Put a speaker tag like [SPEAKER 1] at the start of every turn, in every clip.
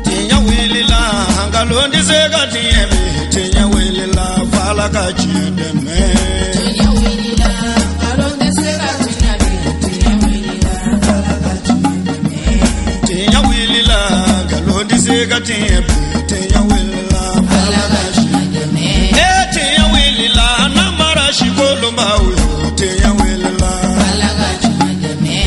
[SPEAKER 1] Tiɲɛ wulila nkalon tɛ se ka tiɲɛ bi tiɲɛ wulila f'Ala ka tiɲɛ dɛmɛ.
[SPEAKER 2] Tiɲɛ wulila nkalon tɛ se ka tiɲɛ bi tiɲɛ wulila f'Ala ka tiɲɛ dɛmɛ.
[SPEAKER 1] Tiɲɛ wulila nkalon tɛ se ka tiɲɛ bi tiɲɛ wulila
[SPEAKER 2] f'Ala ka tiɲɛ dɛmɛ.
[SPEAKER 1] Ee tiɲɛ wulila namara sikolonbaw yo tiɲɛ wulila
[SPEAKER 2] f'Ala ka tiɲɛ dɛmɛ.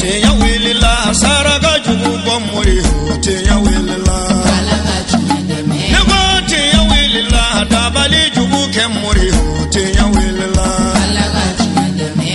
[SPEAKER 1] Tiɲɛ wulila saraka jugu bɔ mori yo tiɲɛ wulila
[SPEAKER 2] f'Ala ka tiɲɛ dɛmɛ.
[SPEAKER 1] Ne ko tiɲɛ wulila dabali jugu kɛ mori yo tiɲɛ wulila
[SPEAKER 2] f'Ala ka tiɲɛ dɛmɛ.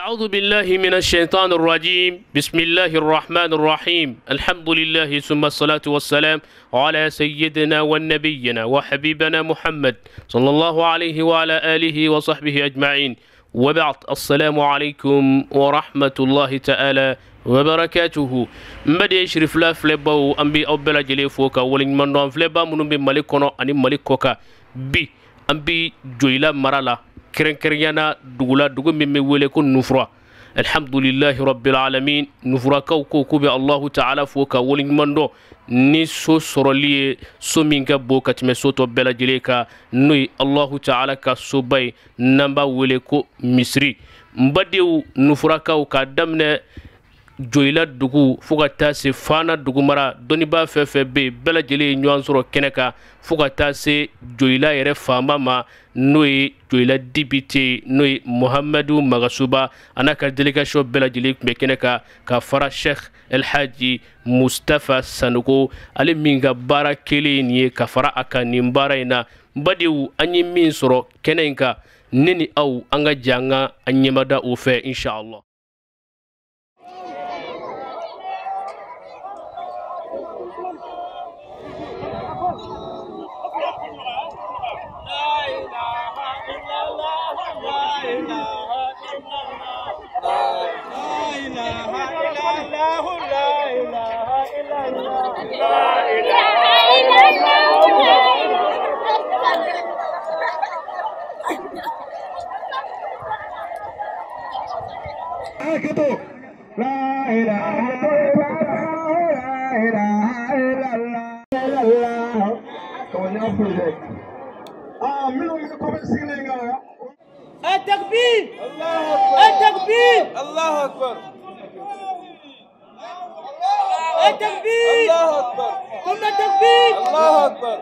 [SPEAKER 3] أعوذ بالله من الشيطان الرجيم. بسم الله الرحمن الرحيم. الحمد لله ثم الصلاة والسلام على سيدنا ونبينا وحبيبنا محمد صلى الله عليه وعلى آله وصحبه أجمعين، وبعد. السلام عليكم ورحمة الله تعالى وبركاته. مبدي شريف لا فلباو أمبي أو بلا جلي فوكا ولين من فلبا منو بملك كونو أني ملك كوكا بي أمبي جويلا مرالا kɛrɛnkɛrɛnyana dugu la, dugu min bɛ wele ko Nufura. Alhamdulillahi rabbil alamin. Nufurakaw ko k'u bɛ Allahu ta'ala fo ka waleɲuman dɔn ni so sɔrɔli ye, so min ka bon ka tɛmɛ so tɔ bɛɛ lajɛlen kan, n'o ye Allahu ta'ala ka soba ye n'an b'a wele ko misiri. N badenw Nufurakaw, k'a daminɛ Joyila dugu fo ka taa se Fana dugu mara, dɔnnibaa fɛn fɛn bɛ yen bɛɛ lajɛlen ye ɲɔgɔn sɔrɔ kɛnɛ kan fo ka taa se Joyila yɛrɛ faama ma, n'o ye Joyila député, n'o ye Mohamadu Magasuba, a n'a ka délégation bɛɛ lajɛlen tun bɛ kɛnɛ kan ka fara Sheikh El Hadji Mustafa Sanogo, ale min ka baara kelen ye nin ye ka fara a kan nin baara in na. N badenw, an ye min sɔrɔ kɛnɛ in kan, ne ni aw an ka jɛ an ka an ɲɛmada o fɛ inshallah.
[SPEAKER 4] التكبير التكبير
[SPEAKER 5] الله أكبر
[SPEAKER 4] التكبير
[SPEAKER 5] الله أكبر
[SPEAKER 4] ثم التكبير
[SPEAKER 5] الله أكبر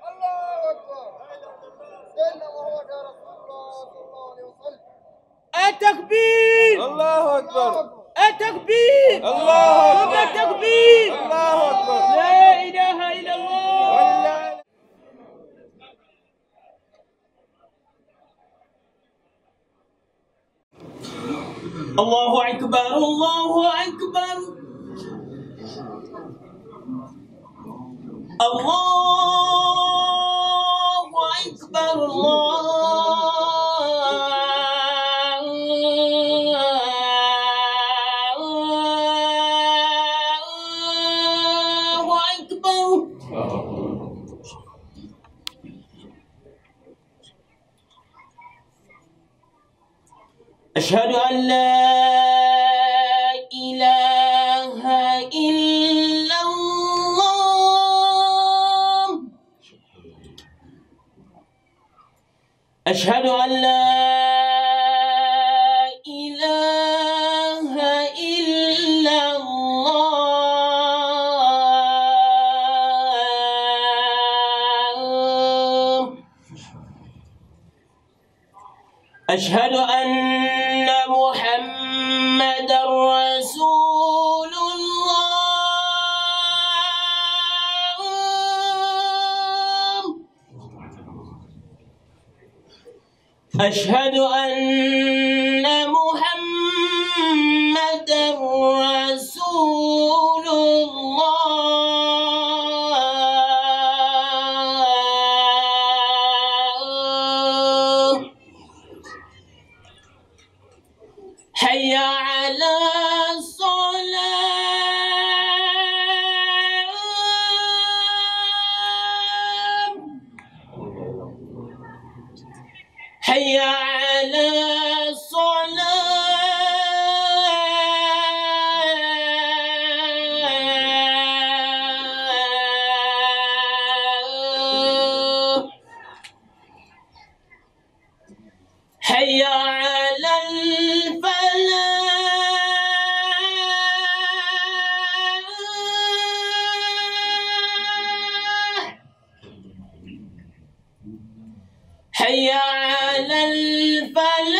[SPEAKER 6] الله أكبر.
[SPEAKER 4] التكبير
[SPEAKER 5] الله أكبر
[SPEAKER 4] التكبير
[SPEAKER 5] الله
[SPEAKER 4] ثم التكبير
[SPEAKER 5] الله أكبر.
[SPEAKER 4] لا إله إلا الله. الله أكبر الله أكبر الله أكبر الله أكبر. أشهد أن لا إله إلا الله. أشهد أن لا إله إلا الله. أشهد أن محمدا رسول الله. أشهد أن محمدا رسول الله. حي على الصلاة. حي على الصلاة. على الفلاح حي على الفلاح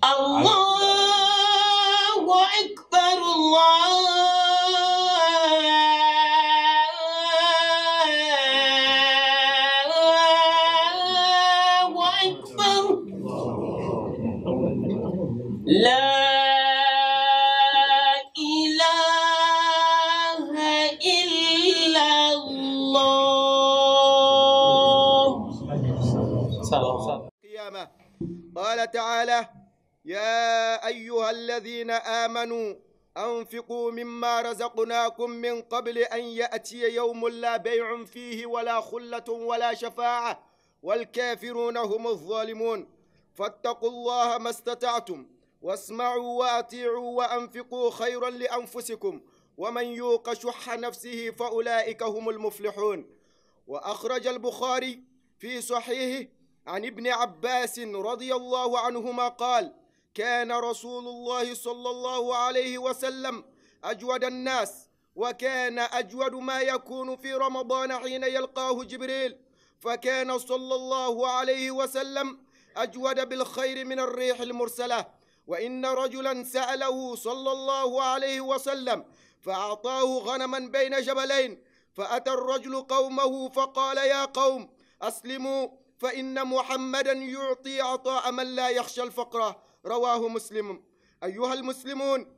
[SPEAKER 4] الله أكبر الله أكبر لا إله إلا الله.
[SPEAKER 6] القيامة. قال تعالى: يا أيها الذين آمنوا أنفقوا مما رزقناكم من قبل أن يأتي يوم لا بيع فيه ولا خلة ولا شفاعة والكافرون هم الظالمون. فاتقوا الله ما استطعتم واسمعوا وأطيعوا وأنفقوا خيرا لأنفسكم ومن يوق شح نفسه فأولئك هم المفلحون. وأخرج البخاري في صحيحه عن ابن عباس رضي الله عنهما قال: كان رسول الله صلى الله عليه وسلم أجود الناس، وكان أجود ما يكون في رمضان حين يلقاه جبريل، فكان صلى الله عليه وسلم أجود بالخير من الريح المرسلة. وإن رجلا سأله صلى الله عليه وسلم فأعطاه غنما بين جبلين، فأتى الرجل قومه فقال: يا قوم أسلموا، فإن محمدا يعطي عطاء من لا يخشى الفقر. رواه مسلم. أيها المسلمون،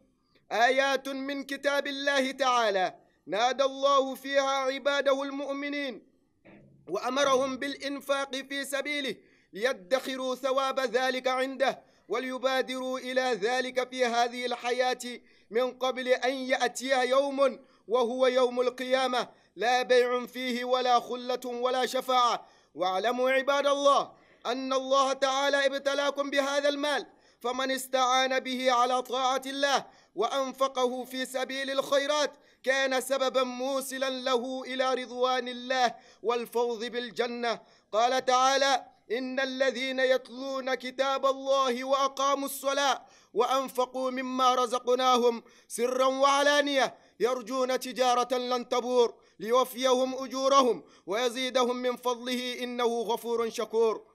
[SPEAKER 6] آيات من كتاب الله تعالى نادى الله فيها عباده المؤمنين وأمرهم بالإنفاق في سبيله ليدخروا ثواب ذلك عنده وليبادروا إلى ذلك في هذه الحياة من قبل أن يأتي يوم، وهو يوم القيامة، لا بيع فيه ولا خلة ولا شفاعة. واعلموا عباد الله أن الله تعالى ابتلاكم بهذا المال، فمن استعان به على طاعة الله وأنفقه في سبيل الخيرات كان سببا موصلا له إلى رضوان الله والفوز بالجنة. قال تعالى: إن الذين يتلون كتاب الله وأقاموا الصلاة وأنفقوا مما رزقناهم سرا وعلانية يرجون تجارة لن تبور ليوفيهم أجورهم ويزيدهم من فضله إنه غفور شكور.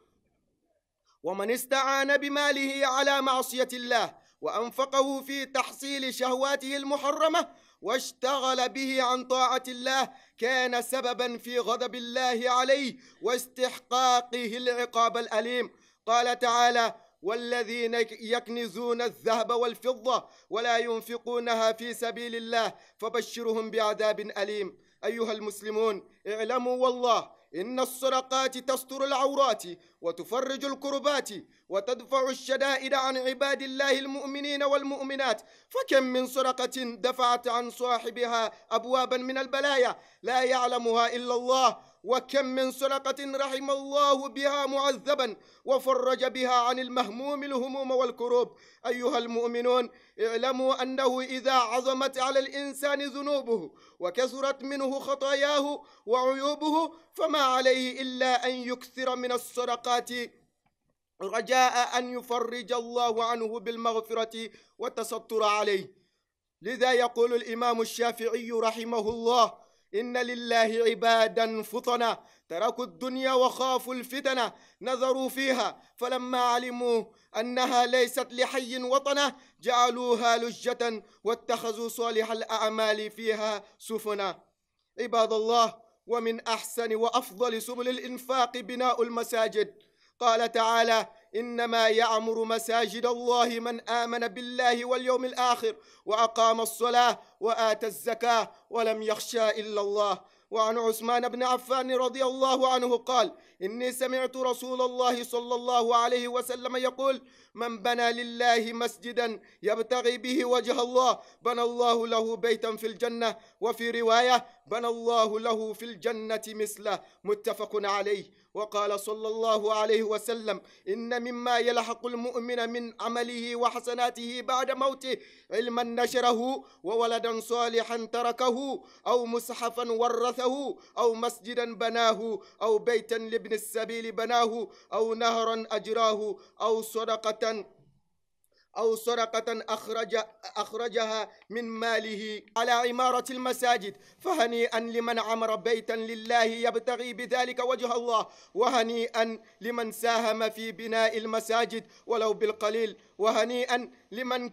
[SPEAKER 6] ومن استعان بماله على معصية الله وأنفقه في تحصيل شهواته المحرمة واشتغل به عن طاعة الله كان سببا في غضب الله عليه واستحقاقه العقاب الأليم. قال تعالى: والذين يكنزون الذهب والفضة ولا ينفقونها في سبيل الله فبشرهم بعذاب أليم. أيها المسلمون، اعلموا والله إن الصدقات تستر العورات وتفرج الكربات وتدفع الشدائد عن عباد الله المؤمنين والمؤمنات، فكم من صدقة دفعت عن صاحبها أبوابا من البلايا لا يعلمها إلا الله، وكم من صدقة رحم الله بها معذبا وفرج بها عن المهموم الهموم والكروب. أيها المؤمنون، اعلموا أنه إذا عظمت على الإنسان ذنوبه وكثرت منه خطاياه وعيوبه فما عليه إلا أن يكثر من الصدقات رجاء أن يفرج الله عنه بالمغفرة والتستر عليه. لذا يقول الإمام الشافعي رحمه الله: إن لله عبادا فطنا تركوا الدنيا وخافوا الفتنة نظروا فيها، فلما علموا أنها ليست لحي وطنا جعلوها لجة واتخذوا صالح الأعمال فيها سفنا. عباد الله، ومن أحسن وأفضل سبل الإنفاق بناء المساجد. قال تعالى: إنما يعمر مساجد الله من آمن بالله واليوم الآخر وأقام الصلاة وآتى الزكاة ولم يخشى إلا الله. وعن عثمان بن عفان رضي الله عنه قال: إني سمعت رسول الله صلى الله عليه وسلم يقول: من بنى لله مسجدا يبتغي به وجه الله بنى الله له بيتا في الجنة، وفي رواية بنى الله له في الجنة مثله، متفق عليه. وقال صلى الله عليه وسلم: إن مما يلحق المؤمن من عمله وحسناته بعد موته علما نشره، وولدا صالحا تركه، أو مصحفا ورثه، أو مسجدا بناه، أو بيتا لابن السبيل بناه، أو نهرا أجراه، أو صدقة أخرجها من ماله على عمارة المساجد. فهنيئا لمن عمر بيتا لله يبتغي بذلك وجه الله، وهنيئا لمن ساهم في بناء المساجد ولو بالقليل، وهنيئا لمن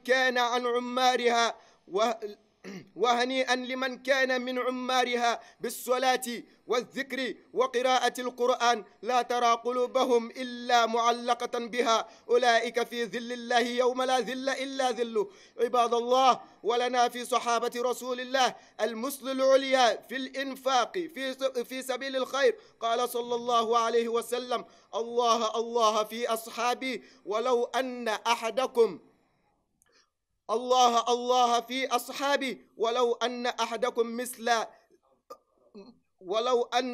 [SPEAKER 6] كان من عمارها بالصلاة والذكر وقراءة القرآن، لا ترى قلوبهم إلا معلقة بها، أولئك في ظل الله يوم لا ظل إلا ظله. عباد الله، ولنا في صحابة رسول الله المثل العليا في الإنفاق في سبيل الخير. قال صلى الله عليه وسلم: الله الله في أصحابي ولو أن أحدكم الله الله في أصحابي ولو أن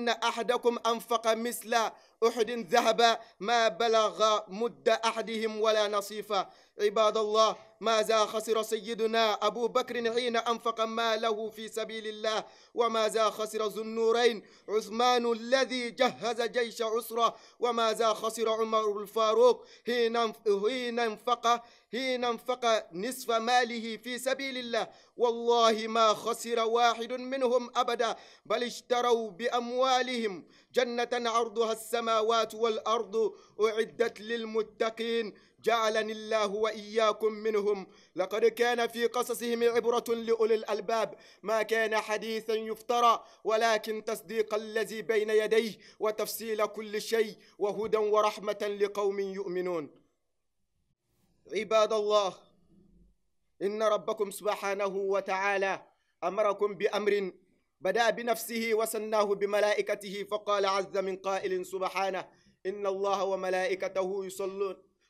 [SPEAKER 6] أحدكم أنفق مثل أحد ذهبا ما بلغ مد أحدهم ولا نصيفا. عباد الله، ماذا خسر سيدنا أبو بكر حين أنفق ماله في سبيل الله؟ وماذا خسر ذو النورين عثمان الذي جهز جيش عسرة؟ وماذا خسر عمر الفاروق حين انفق نصف ماله في سبيل الله؟ والله ما خسر واحد منهم أبدا، بل اشتروا بأموالهم جنة عرضها السماوات والأرض أعدت للمتقين، جعلني الله وإياكم منهم. لقد كان في قصصهم عبرة لأولي الألباب. ما كان حديثا يفترى، ولكن تصديق الذي بين يديه وتفصيل كل شيء وهدى ورحمة لقوم يؤمنون. عباد الله، إن ربكم سبحانه وتعالى أمركم بأمر بدأ بنفسه وثناه بملائكته، فقال عز من قائل سبحانه: إن الله وملائكته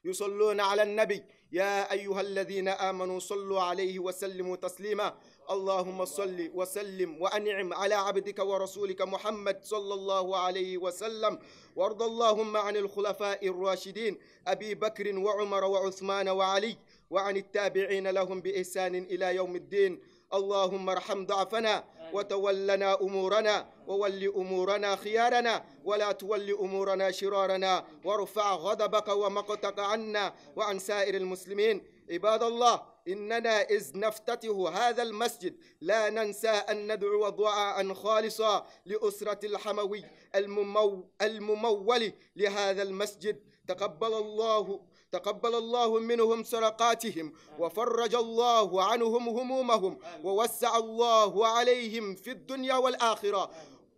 [SPEAKER 6] يصلون على النبي يا أيها الذين آمنوا صلوا عليه وسلموا تسليما. اللهم صل وسلم وأنعم على عبدك ورسولك محمد صلى الله عليه وسلم، وارض اللهم عن الخلفاء الراشدين أبي بكر وعمر وعثمان وعلي، وعن التابعين لهم بإحسان إلى يوم الدين. اللهم ارحم ضعفنا وتولنا أمورنا، وول أمورنا خيارنا، ولا تول أمورنا شرارنا، وارفع غضبك ومقتك عنا وعن سائر المسلمين. عباد الله، إننا إذ نفتتح هذا المسجد لا ننسى أن ندعو دعاء خالصا لأسرة الحموي الممول لهذا المسجد. تقبل الله منهم صدقاتهم، وفرج الله عنهم همومهم، ووسع الله عليهم في الدنيا والآخرة،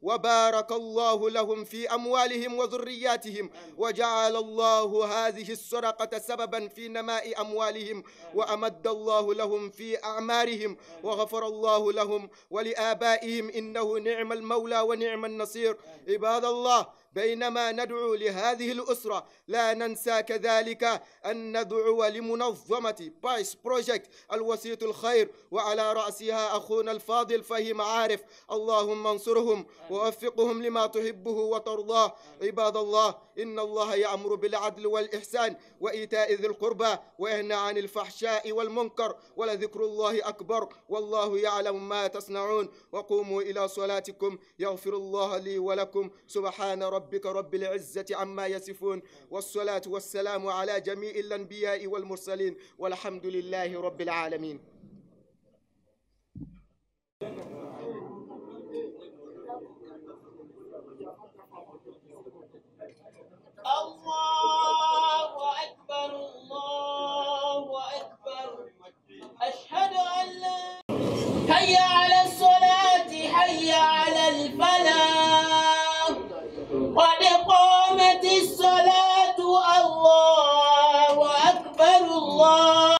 [SPEAKER 6] وبارك الله لهم في أموالهم وذرياتهم، وجعل الله هذه الصدقة سببا في نماء أموالهم، وأمد الله لهم في أعمارهم، وغفر الله لهم ولآبائهم، إنه نعم المولى ونعم النصير. عباد الله، بينما ندعو لهذه الأسرة لا ننسى كذلك أن ندعو لمنظمة Peace Project الوسيط الخير، وعلى رأسها أخونا الفاضل فهيم عارف. اللهم انصرهم ووفقهم لما تحبه وترضاه. عباد الله، إن الله يأمر بالعدل والإحسان وإيتاء ذي القربى وينهى عن الفحشاء والمنكر، ولذكر الله أكبر، والله يعلم ما تصنعون. وقوموا إلى صلاتكم يغفر الله لي ولكم. سبحان ربك رب العزة عما يصفون، والصلاة والسلام على جميع الأنبياء والمرسلين، والحمد لله رب العالمين.
[SPEAKER 4] الله أكبر، الله أكبر، أشهد أن لا حي على الصلاة، حي على الفلاح، قد قامت الصلاة، الله أكبر، الله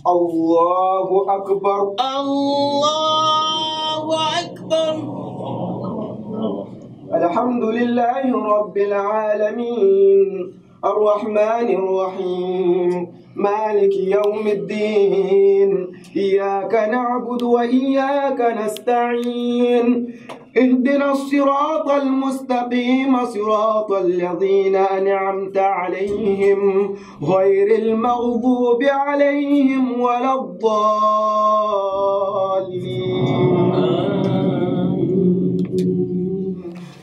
[SPEAKER 6] الله أكبر.
[SPEAKER 4] الله أكبر.
[SPEAKER 6] الحمد لله رب العالمين. الرحمن الرحيم مالك يوم الدين إياك نعبد وإياك نستعين اهدنا الصراط المستقيم صراط الذين أنعمت عليهم غير المغضوب عليهم ولا الضالين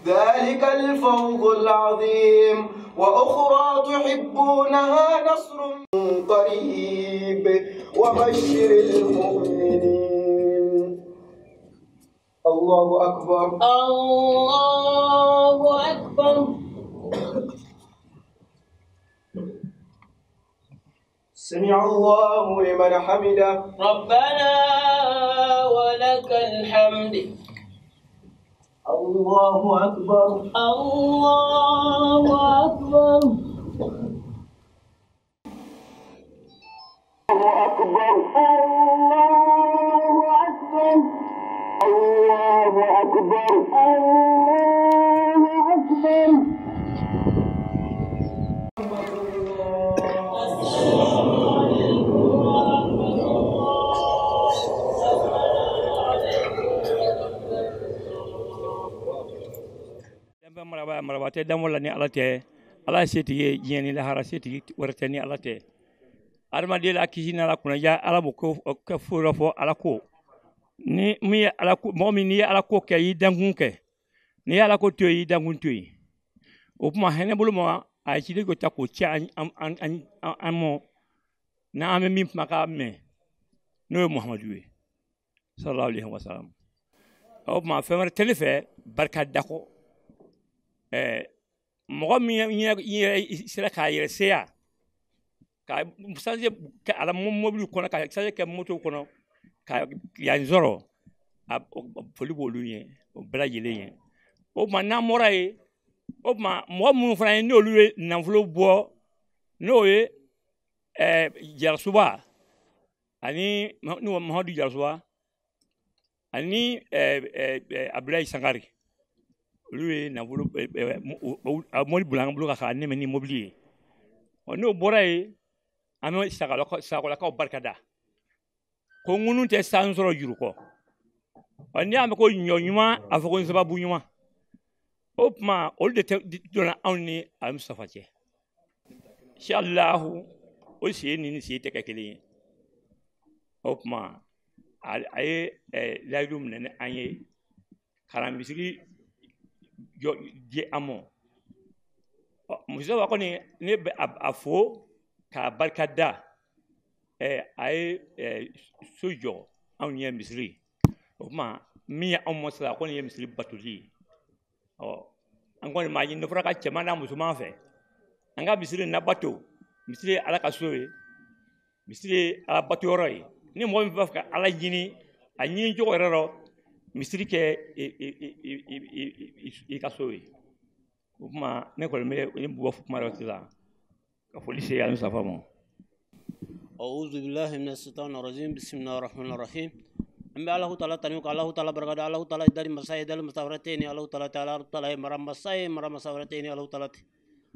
[SPEAKER 6] ذلك الفوز العظيم وأخرى تحبونها نصر قريب وبشر المؤمنين. الله أكبر.
[SPEAKER 4] الله أكبر.
[SPEAKER 6] سمع الله لمن حمده.
[SPEAKER 4] ربنا ولك الحمد.
[SPEAKER 6] الله أكبر.
[SPEAKER 4] الله أكبر.
[SPEAKER 6] الله أكبر.
[SPEAKER 4] الله أكبر.
[SPEAKER 6] الله أكبر.
[SPEAKER 4] الله أكبر. السلام عليكم ورحمة الله.
[SPEAKER 7] Maraba maraba tɛ dan la ni Ala tɛ. Ala ye setigi ye diɲɛ ni lahara, setigi wɛrɛ tɛ ni Ala tɛ. Adamaden la kisi n'Ala kunnaja, Ala b'o kɛ foyi la fɔ Ala ko. Ni min ye Ala ko, mɔgɔ min n'i ye Ala ko kɛ, i y'i dankun kɛ. N'i ye Ala ko to yen, i y'i dankun to yen. O tuma hinɛ bolo ma, a ye ciden ko ta k'o ci an mɔ n'an bɛ min kumakan mɛn, n'o ye Muhamadu ye sallallahu alaihi wa sallam. O tuma fɛn wɛrɛ tɛ ne fɛ barika da kɔ. Mɔgɔ min yɛrɛ sera k'a yɛrɛ seya ka sanse kɛ a la mobili kɔnɔ, ka sanse kɛ moto kɔnɔ, ka yan sɔrɔ, a foli b'olu ye, o bɛɛ lajɛlen ye. O tuma n'an bɔra yen, o tuma mɔgɔ minnu fana ye n'olu ye nafolo bɔ, n'o ye Jarasuba ani n'o Mamadu Jarasuba ani Abulayi Sangare, olu ye nafolo mobili bila an bolo ka nɛmɛ ni mobili ye. N'o bɔra yen, an bɛ Sakolakaw barika da ko ŋunu tɛ san sɔrɔ juru kɔ. N'i y'a mɛn ko ɲɔ ɲuman, a fɔ ko n sababu ɲuman. O tuma olu de tɛ donna anw ni Alimusafa cɛ. Inshallahu o sen ni sen tɛ kɛ kelen ye. O tuma a ye layidu minɛ ni an ye ka misiri jɔ di an ma. Musafa kɔni, ne bɛ a fo k'a barika da. A ye so jɔ anw ye misiri. O tuma min ye anw ma sisan, a kɔni ye misiri batoli ye. Ɔ an kɔni m'a ɲini fɔra ka cɛman n'a musoman fɛ, an ka misiri nabato. Misiri ye Ala ka so ye, misiri ye Ala bato yɔrɔ ye. Ni mɔgɔ min b'a fɛ ka Ala ɲini, a ɲini cogo yɛrɛ rɔ, misiri kɛ i ka so ye. O tuma ne kɔni bɛ ne bɔ kuma dɔ sisan ka foli se Alimusafa ma.
[SPEAKER 8] أعوذ بالله من الشيطان الرجيم. بسم الله الرحمن الرحيم. An bɛ Alahu Taala tanu ka Alahu Taala barika da. Alahu Taala dari masa ye, dari masa wɛrɛ tɛ yen ni Alahu Taala tɛ. Alahu Taala ye mara masa ye, mara masa wɛrɛ tɛ yen ni Alahu Taala tɛ.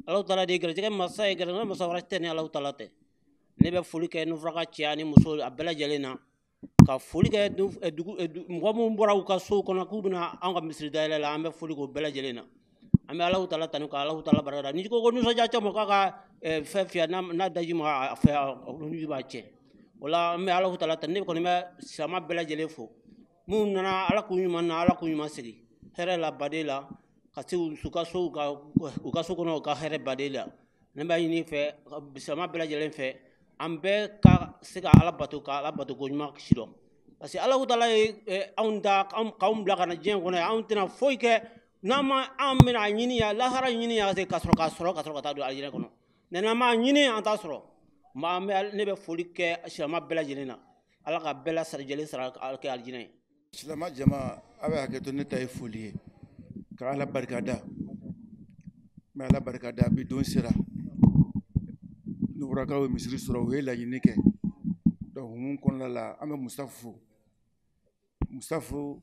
[SPEAKER 8] Alahu Taala de ye garijɛgɛ masa ye, garijɛgɛ masa wɛrɛ tɛ ni Alahu Taala tɛ. Ne bɛ foli kɛ Nufuraka cɛ ani muso a bɛɛ lajɛlen na, ka foli kɛ dugu mɔgɔ minnu bɔra u ka sow kɔnɔ k'u bɛna anw ka misiri dayɛlɛ la, an bɛ foli k'o bɛɛ lajɛlen na. An bɛ Alahu Taala tanu ka Alahu Taala barika da. N'i ko ko nisɔndiya cɛ ma k'a ka fɛn fiyɛ, n'a daji ma a fɛ, olu b'a cɛ. O la an bɛ Alahu Taala tanu. Ne kɔni bɛ silamɛ bɛɛ lajɛlen fo, minnu nana Ala k'u ɲuman na, Ala k'u ɲuman segin hɛrɛ la, baden la, ka se u ka so u ka so kɔnɔ, u ka hɛrɛ baden la. Ne b'a ɲini fɛ silamɛ bɛɛ lajɛlen fɛ, an bɛɛ ka se ka Ala bato, ka Ala bato ko ɲuman sidɔn, parce que Alahu Taala ye anw da k'anw bila ka na diɲɛ kɔnɔ yan. Anw tɛna foyi kɛ n'an ma an bɛna a ɲini yan, lahara ɲini yan, ka sɔrɔ k'a sɔrɔ, ka sɔrɔ ka taa don alijinɛ kɔnɔ. Mɛ n'an m'a ɲini, an t'a sɔrɔ. Ne bɛ foli kɛ silamɛ bɛɛ lajɛlen na. Ala ka bɛɛ lajɛlen sara kɛ alijinɛ ye.
[SPEAKER 1] Silamɛ jama, a bɛ hakɛ to, ne ta ye foli ye ka Ala barika da. N bɛ Ala barika da, bi don sera Nufurakaw ye misiri sɔrɔ, u ye laɲini kɛ. Donc hukumu kɔnɔna la, an bɛ Musafu fo. Musafu,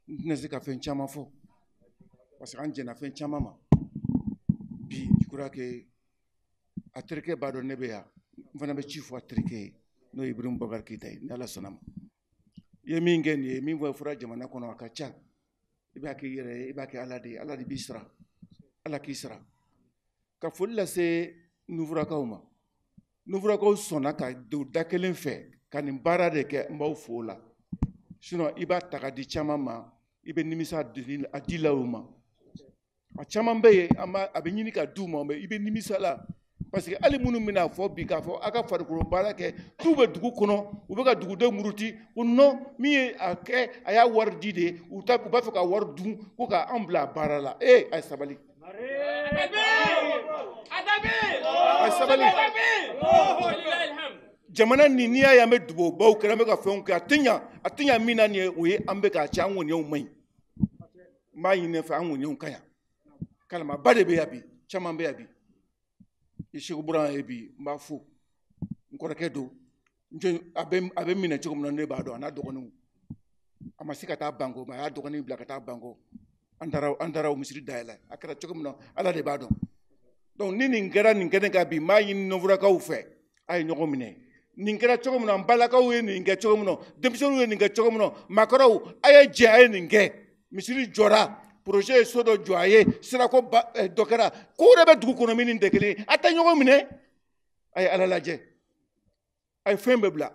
[SPEAKER 1] n tɛna se ka fɛn caman fɔ parce que an jɛnna fɛn caman ma bi. Je crois que A terikɛ b'a dɔn ne bɛ yan, n fana bɛ ci fɔ a terikɛ ye, n'o ye Ibrahim Boubacar Keïta ye, ni Ala sɔnna ma. I ye min kɛ nin ye, min fɔra jamana kɔnɔ a ka ca. I b'a kɛ i yɛrɛ ye, i b'a kɛ Ala de ye, Ala de b'i sara, Ala k'i sara. Ka foli lase Nufurakaw ma. Nufurakaw sɔnna ka don da kelen fɛ ka nin baara de kɛ, n b'aw fo o la. Sinon i b'a ta ka di caman ma, i bɛ nimisa a di la o ma. A caman bɛ yen, a bɛ ɲini ka d'u ma, i bɛ nimisa la. Parce que hali minnu bɛna fɔ bi k'a fɔ a ka farikolo baara kɛ, t'u bɛ dugu kɔnɔ, u bɛ ka dugudenw muruti ko non, min ye a kɛ, a y'a wari di de, u b'a fɛ ka wari dun ko k'an bila a baara la. Ee, a ye sabali. A ye sabali. Jamana nin, n'i y'a ye an bɛ dubabubaw kɛ, an bɛ ka fɛnw kɛ, a tɛ ɲa min na nin ye, o ye an bɛ k'a cɛ, an ŋɔniyaw man ɲi. N b'a ɲini fɛ, an ŋɔniyaw ka ɲi. Kalamaba de bɛ yan bi, caman bɛ yan bi. I Segu Buran ye bi, n b'a fo, n kɔrɔkɛ don, a bɛ minɛ cogo min na ne b'a dɔn, a n'a dɔgɔninw. A ma se ka taa Banko, a y'a dɔgɔnin bila ka taa Banko. An taara o misiri dayɛlɛ, a kɛra cogo min na Ala de b'a dɔn. Donc ni nin kɛra nin kɛnɛ kan bi, n b'a ɲini Nufurakaw fɛ, a ye ɲɔgɔn minɛ. Nin kɛra cogo min na, n balakaw ye nin kɛ cogo min na, denmisɛnninw ye nin kɛ cogo min na, maakɔrɔw a ye jɛ, a ye nin kɛ. Misiri jɔra, projet ye so dɔ jɔ a ye, sirako dɔ kɛra, ko wɛrɛ bɛ dugu kɔnɔ min ni tɛ kelen ye, a tɛ ɲɔgɔn minɛ. A ye Ala lajɛ, a ye fɛn bɛɛ bila.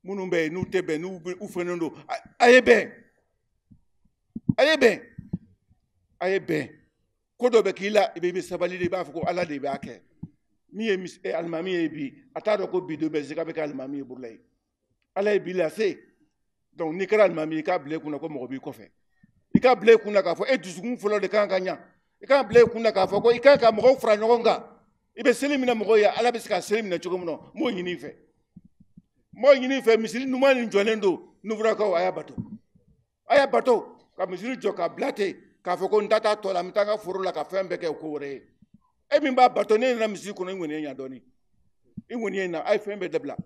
[SPEAKER 1] Minnu bɛ yen n'u tɛ bɛn, n'u fɛnnen don, a ye bɛn, a ye bɛn, a ye bɛn. Ko dɔ bɛ k'i la, i bɛ sabali de, i b'a fɔ ko Ala de b'a kɛ. Min ye alimami ye bi, a t'a dɔn ko bi don bɛ se k'a bɛ kɛ alimami ye Burulayi ye. Ala ye bi lase. Donc n'i kɛra alimami ye, i k'a bila i kunna ko mɔgɔ b'i kɔfɛ. I k'a bila i kunna k'a fɔ e dusukun fɔlɔ de kan ka ɲa. I k'a bila i kunna k'a fɔ ko i kan ka mɔgɔw fara ɲɔgɔn kan. I bɛ seli minɛ mɔgɔw ye, Ala bɛ se ka seli minɛ cogo min na, n b'o ɲini i fɛ. N b'o ɲini i fɛ, misiri ɲuman nin jɔlen don, Nufurakaw a y'a bato. A y'a bato ka misiri jɔ ka bila ten, k'a fɔ ko n ta t'a tɔ la, n bɛ taa n ka foro la ka fɛn bɛɛ kɛ o ko wɛrɛ ye. E min b'a bato, ne nana misiri kɔnɔ, i ŋɔni ye ɲa dɔɔni. I ŋɔni ye na, a ye fɛn bɛɛ dabila.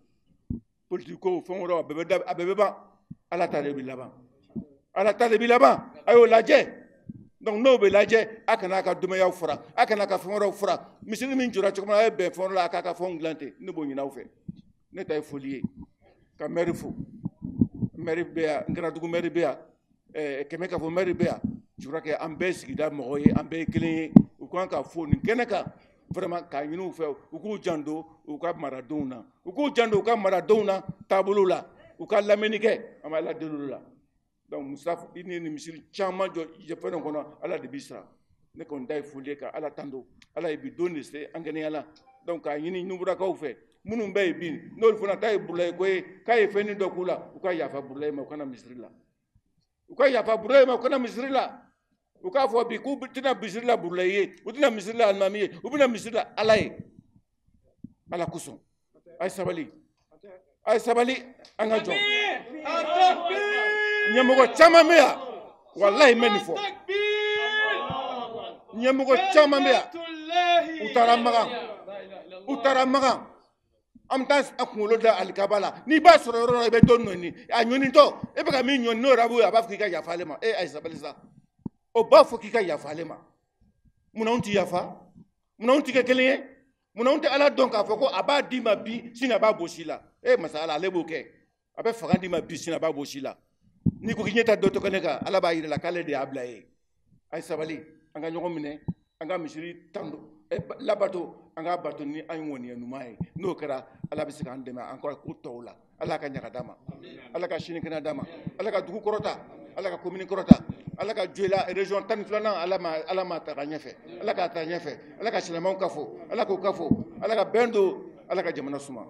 [SPEAKER 1] Politiki ko, fɛn wɛrɛw, a bɛɛ bɛ ban. Ala ta de bɛ laban. Ala ta de bɛ laban. A y'o lajɛ. Donc n'o bɛ lajɛ, a kana a ka denbayaw fara, a kana a ka fɛn wɛrɛw fara. Misiri min jɔra cogo min na, a ye bɛn fɛn wɛrɛ la, a k'a ka fɛnw dilan ten. Ne b'o ɲini aw fɛ. Ne ta ye foli ye. Ka maire fo. Maire bɛ yan, Nkaradugu maire bɛ yan, Kɛmɛ Kafo maire bɛ yan. Je crois que an bɛɛ sigida mɔgɔ ye, an bɛɛ ye kelen ye. U kan ka fo nin kɛnɛ kan, vraiment k'a ɲini u fɛ, u k'u janto u ka maradenw na. U k'u janto u ka maradenw na taabolo la. U ka lamɛnni kɛ, an bɛ Ala deli olu la. Donc Musa, i ni nin misiri caman jɔ fɛn dɔ kɔnɔ, Ala de b'i sara. Ne kɔni ta ye foli ye ka Ala tando. Ala ye bi don de se an kɛnɛya la. Donc k'a ɲini Nufurakaw fɛ, minnu bɛ yen bi, n'olu fana ta ye Burulayi ko ye, k'a ye fɛnnin dɔ k'u la, u ka yafa Burulayi ma, u kana misiri la. U ka yafa Burulayi ma, u kana misiri la. U k'a fɔ bi k'u tɛna misiri la Burulayi ye, u tɛna misiri la alimami ye, u bɛna misiri la Ala ye. Ala kosɔn. A ye sabali. A ye sabali, an ka jɔ. Ɲɛmɔgɔ caman bɛ yan, walahi n bɛ nin fɔ. Ɲɛmɔgɔ caman bɛ yan, u taara Makan. U taara Makan. An bɛ taa a kunkolo da alikaba la. N'i b'a sɔrɔ yɔrɔ la, i bɛ dɔ nɔni. A ɲɔnitɔ, e bɛ ka min ɲɔni, n'o yɛrɛ b'o ye, a b'a fɔ k'i ka yafa ale ma. E, a ye sabali sa. O b'a fɔ k'i ka yafa ale ma. Munna anw tɛ yafa? Munna anw tɛ kɛ kelen ye? Munna anw tɛ Ala dɔn k'a fɔ ko a b'a d'i ma bi, sini a b'a gosi la? E masa Ala, ale b'o kɛ. A bɛ fanga d'i ma bi, sini a b'a gosi la. N'i ko k'i ɲɛ ta dɔ tɔgɔ ne kan, Ala b'a yira la k'ale de y'a bila ye. A ye sabali, an ka ɲɔgɔn minɛ, an ka misiri tando, labato, an k'a bato ni an ŋɔniya ɲuman ye. N'o kɛra, Ala bɛ se k'an dɛmɛ an ka ko tɔw la. Ala ka ɲaga d'a ma, Ala ka sini kɛnɛ d'a ma, Ala ka dugu kɔrɔta, Ala ka commune kɔrɔta, Ala ka Joyila région 12nan, Ala ma ta ka ɲɛfɛ, Ala k'a ta ɲɛfɛ, Ala ka silamɛw kafo, Ala k'u kafo, Ala ka bɛn don, Ala ka jamana suma,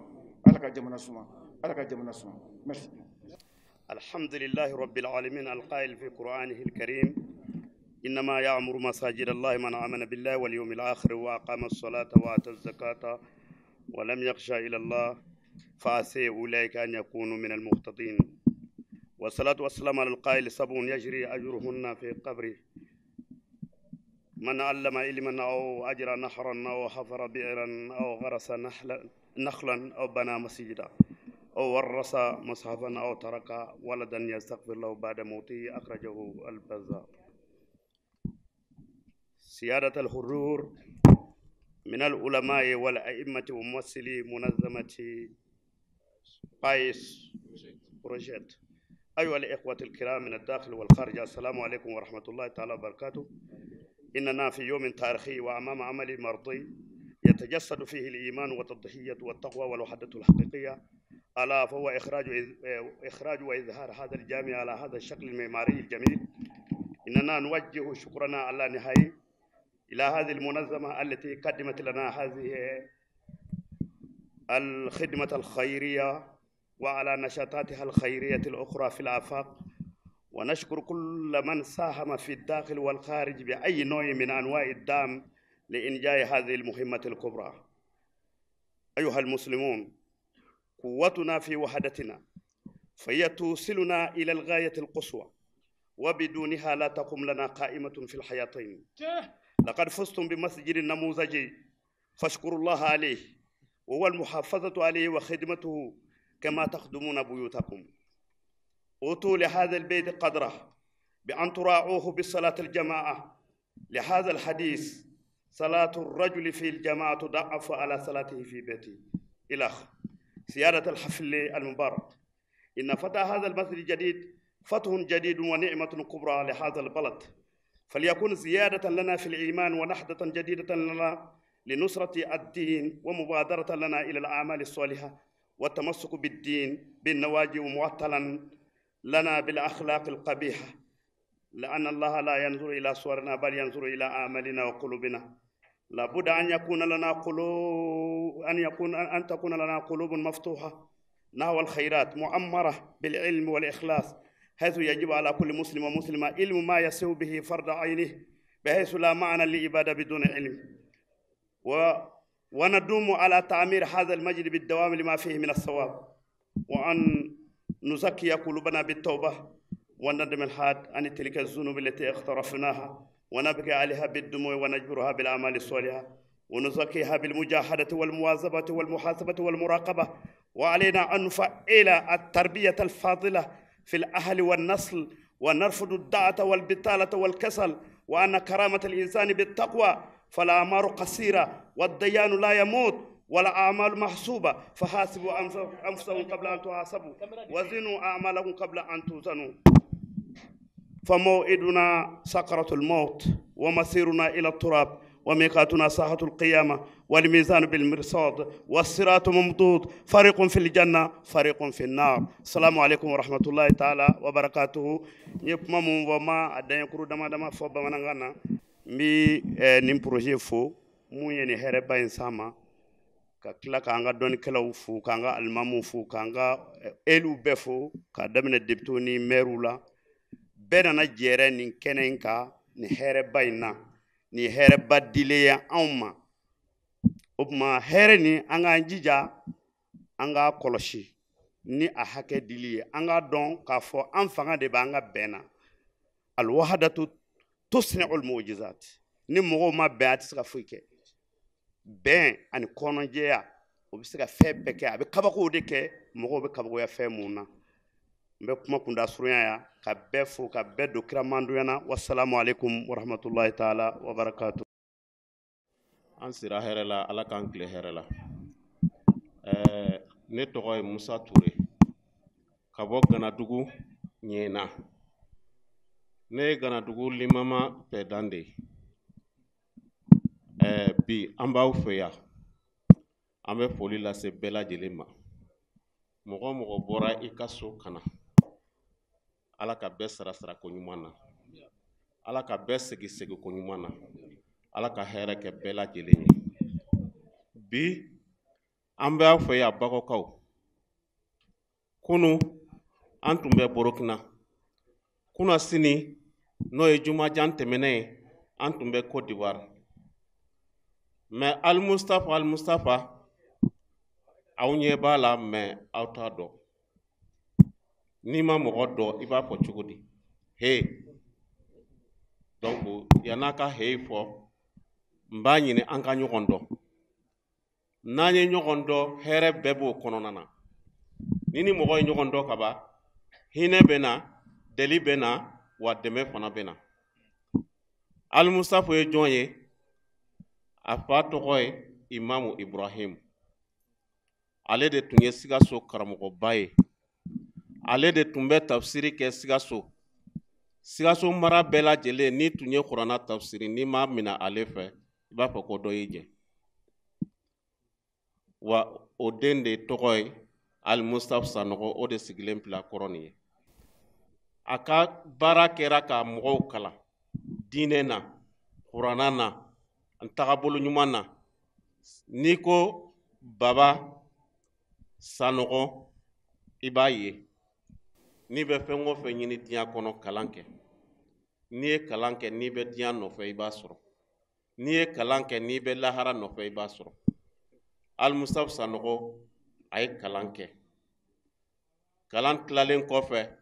[SPEAKER 1] Ala ka jamana suma, Ala ka jamana suma. Merci.
[SPEAKER 9] الحمد لله رب العالمين القائل في قرآنه الكريم: إنما يعمر مساجد الله من آمن بالله واليوم الآخر وأقام الصلاة وآتى الزكاة ولم يخش إلى الله فعسى أولئك أن يكونوا من المهتدين. والصلاة والسلام على القائل: سبع يجري أجرهن في قبره: من علم علما أو أجرى نهرا أو حفر بئرا أو غرس نخلا أو بنى مسجدا أو ورث مصحفا أو ترك ولدا يستغفر له بعد موته. أخرجه البزار. سيادة الحرور، من العلماء والأئمة وممثلي منظمة قايس بروجيت، أيها الإخوة الكرام من الداخل والخارج، السلام عليكم ورحمة الله تعالى وبركاته. إننا في يوم تاريخي وأمام عمل مرضي يتجسد فيه الإيمان والتضحية والتقوى والوحدة الحقيقية، ألا فهو إخراج وإظهار هذا الجامع على هذا الشكل المعماري الجميل. إننا نوجه شكرنا على نهاية إلى هذه المنظمة التي قدمت لنا هذه الخدمة الخيرية وعلى نشاطاتها الخيرية الأخرى في الآفاق، ونشكر كل من ساهم في الداخل والخارج بأي نوع من أنواع الدعم لإنجاح هذه المهمة الكبرى. أيها المسلمون، قوتنا في وحدتنا، فهي توصلنا إلى الغاية القصوى، وبدونها لا تقوم لنا قائمة في الحياتين. لقد فزتم بمسجد نموذجي، فاشكروا الله عليه، وهو المحافظة عليه وخدمته كما تخدمون بيوتكم. أوتوا لهذا البيت قدره بأن تراعوه بالصلاة الجماعة. لهذا الحديث: صلاة الرجل في الجماعة تضاعف على صلاته في بيته. إلخ. سيادة الحفل المبارك، إن فتح هذا المسجد الجديد فتح جديد ونعمة كبرى لهذا البلد، فليكن زيادة لنا في الإيمان ونهضة جديدة لنا لنصرة الدين ومبادرة لنا إلى الأعمال الصالحة والتمسك بالدين بالنواجي، ومعطلا لنا بالأخلاق القبيحة، لأن الله لا ينظر إلى صورنا بل ينظر إلى أعمالنا وقلوبنا. لابد أن يكون لنا قلوب أن تكون لنا قلوب مفتوحة نحو الخيرات، معمرة بالعلم والإخلاص، حيث يجب على كل مسلم ومسلمة علم ما يسوي به فرض عينه، بحيث لا معنى للعبادة بدون علم. وندوم على تعمير هذا المجد بالدوام لما فيه من الصواب، وأن نزكي قلوبنا بالتوبة والندم الحاد عن تلك الذنوب التي اقترفناها، ونبكي عليها بالدموع ونجبرها بالأعمال الصالحة، ونزكيها بالمجاهدة والمواظبة والمحاسبة والمراقبة. وعلينا أن نفعل التربية الفاضلة في الأهل والنسل، ونرفض الدعة والبطالة والكسل، وأن كرامة الإنسان بالتقوى، فالأعمار قصيرة والديان لا يموت والأعمال محسوبة، فحاسبوا أنفسكم قبل أن تحاسبوا، وزنوا أعمالكم قبل أن توزنوا. فموعدنا سكرة الموت، ومصيرنا إلى التراب، وميقاتنا ساحة القيامة، والميزان بالمرصاد، والصراط ممدود، فريق في الجنة فريق في النار. السلام عليكم ورحمة الله تعالى وبركاته. نيكما موما أدنى كرو دما دما فوق بمنغنا مي نيم projet fo mun ye nin hɛrɛba in s'an ma, ka tila k'an ka dɔnnikɛlaw fo, k'an ka alimamuw fo, k'an ka éluw bɛɛ fo, k'a daminɛ député ni maires la. Bɛɛ nana jɛrɛ nin kɛnɛ in kan nin hɛrɛba in na, nin hɛrɛba dilen ye anw ma. O tuma hɛrɛ nin, an k'an jija an k'a kɔlɔsi ni a hakɛ dili ye, an k'a dɔn k'a fɔ an fanga de b'an ka bɛn na. Alwahadatu tusni'ul mu'jizat. Ni mɔgɔw ma bɛn, a tɛ se ka foyi kɛ. Bɛn ani kɔnɔjɛya, o bɛ se ka fɛn bɛɛ kɛ, a bɛ kabakow de kɛ, mɔgɔw bɛ kabakoya fɛn mun na. N bɛ kuma kunda surunya yan ka bɛɛ fo ka bɛɛ don kiramandonya na. Wasalamu alaikum warahmatullahi taala wabarakatuh.
[SPEAKER 10] An sira hɛrɛ la, Ala k'an tile hɛrɛ la. Ne tɔgɔ ye Musa Ture ka bɔ Ganadugu Ɲɛna. Ne ye Ganadugu limama pɛdan de ye. Bi an b'aw fɛ yan, an bɛ foli lase bɛɛ lajɛlen ma. Mɔgɔ o mɔgɔ bɔra i ka so ka na, Ala ka bɛɛ sara sarako ɲuman na, Ala ka bɛɛ segin seginko ɲuman na, Ala ka hɛrɛ kɛ bɛɛ lajɛlen ye. Bi an bɛ aw fɛ yan Bakɔkaw. Kunu an tun bɛ Burukina, kunna sini n'o ye jumajan tɛmɛnen ye, an tun bɛ Côte d'Ivoire. Mais Al-Mustapha, Al-Mustapha, aw ɲɛ b'a la, mais aw t'a dɔn. N'i ma mɔgɔ dɔn, i b'a fɔ cogo di? He. Donc yann'a ka he fɔ, n b'a ɲini an ka ɲɔgɔn dɔn. N'an ye ɲɔgɔn dɔn, hɛrɛ bɛɛ b'o kɔnɔna na. Ni ni mɔgɔ ye ɲɔgɔn dɔn ka ban, hinɛ bɛ na, deli bɛ na, wa dɛmɛ fana bɛ na. Al-Mustapha ye jɔn ye? A fa tɔgɔ ye Imamu Ibrahim. Ale de tun ye Sikaso karamɔgɔba ye. Ale de tun bɛ tafsiri kɛ Sikaso. Sikaso mara bɛɛ lajɛlen, n'i tun ye kuranna tafsiri, n'i m'a minɛ ale fɛ, i b'a fɔ ko dɔ y'i jɛ. Wa o den de tɔgɔ ye Alimustafa Sanɔgɔ, o de sigilen bila kɔrɔ nin ye. A ka baara kɛra ka mɔgɔw kalan diinɛ na, kuranna na, an tagabolo ɲuman na. N'i ko Baba Sanɔgɔ, i b'a ye. N'i bɛ fɛn o fɛn ɲini diɲɛ kɔnɔ, kalan kɛ. N'i ye kalan kɛ, n'i bɛ diɲɛ nɔfɛ, i b'a sɔrɔ. N'i ye kalan kɛ, n'i bɛ lahara nɔfɛ, i b'a sɔrɔ. Alimustafa Sanɔgɔ, a ye kalan kɛ. Kalan tilalen kɔfɛ,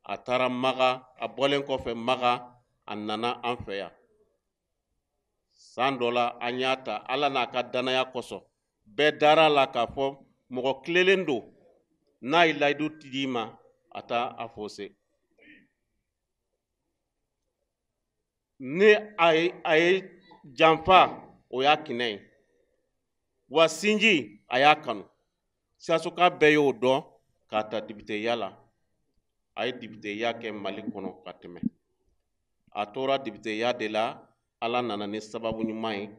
[SPEAKER 10] a taara Maga. A bɔlen kɔfɛ Maga, a nana an fɛ yan. San dɔ la, an y'a ta Ala n'a ka danaya kosɔn. Bɛɛ dara a la k'a fɔ mɔgɔ tilelen don. N'a ye layidu d'i ma, a t'a a faussé. Ni a ye janfa, o y'a kinɛ ye. Wa sinji, a y'a kanu. Sikasoka bɛɛ y'o dɔn k'a ta dibiteya la. A ye dibiteya kɛ Mali kɔnɔ ka tɛmɛ. A tora dibiteya de la, Ala nana ni sababu ɲuman ye.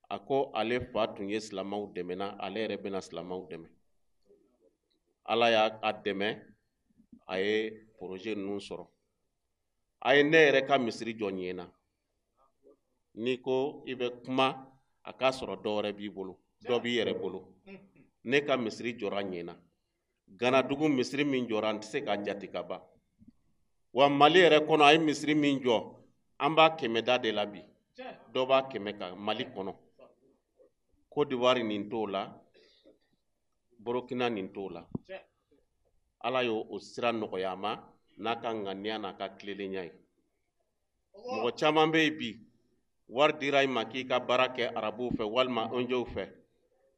[SPEAKER 10] A ko ale fa tun ye silamɛw dɛmɛ, ale yɛrɛ bɛna silamɛw dɛmɛ. Ala y'a dɛmɛ, a ye projet ninnu sɔrɔ. A ye ne yɛrɛ ka misiri jɔ ɲɛna. N'i ko i bɛ kuma, a k'a sɔrɔ dɔ wɛrɛ b'i bolo, dɔ b'i yɛrɛ bolo. Ne ka misiri jɔra ɲɛna. Ganadugu misiri min jɔra, n tɛ se k'a jate ka ban. Wa Mali yɛrɛ kɔnɔ, a ye misiri min jɔ, an b'a kɛmɛ da de la bi. Dɔ b'a kɛmɛ kan Mali kɔnɔ. Côte d'Ivoire nin t'o la, Burkina nin t'o la. Ala y'o o sira nɔgɔya a ma n'a ka ŋaniya n'a ka tilelenya ye. Mɔgɔ caman bɛ yen bi, wari dira i ma k'i ka baara kɛ arabuw fɛ walima ONG fɛ.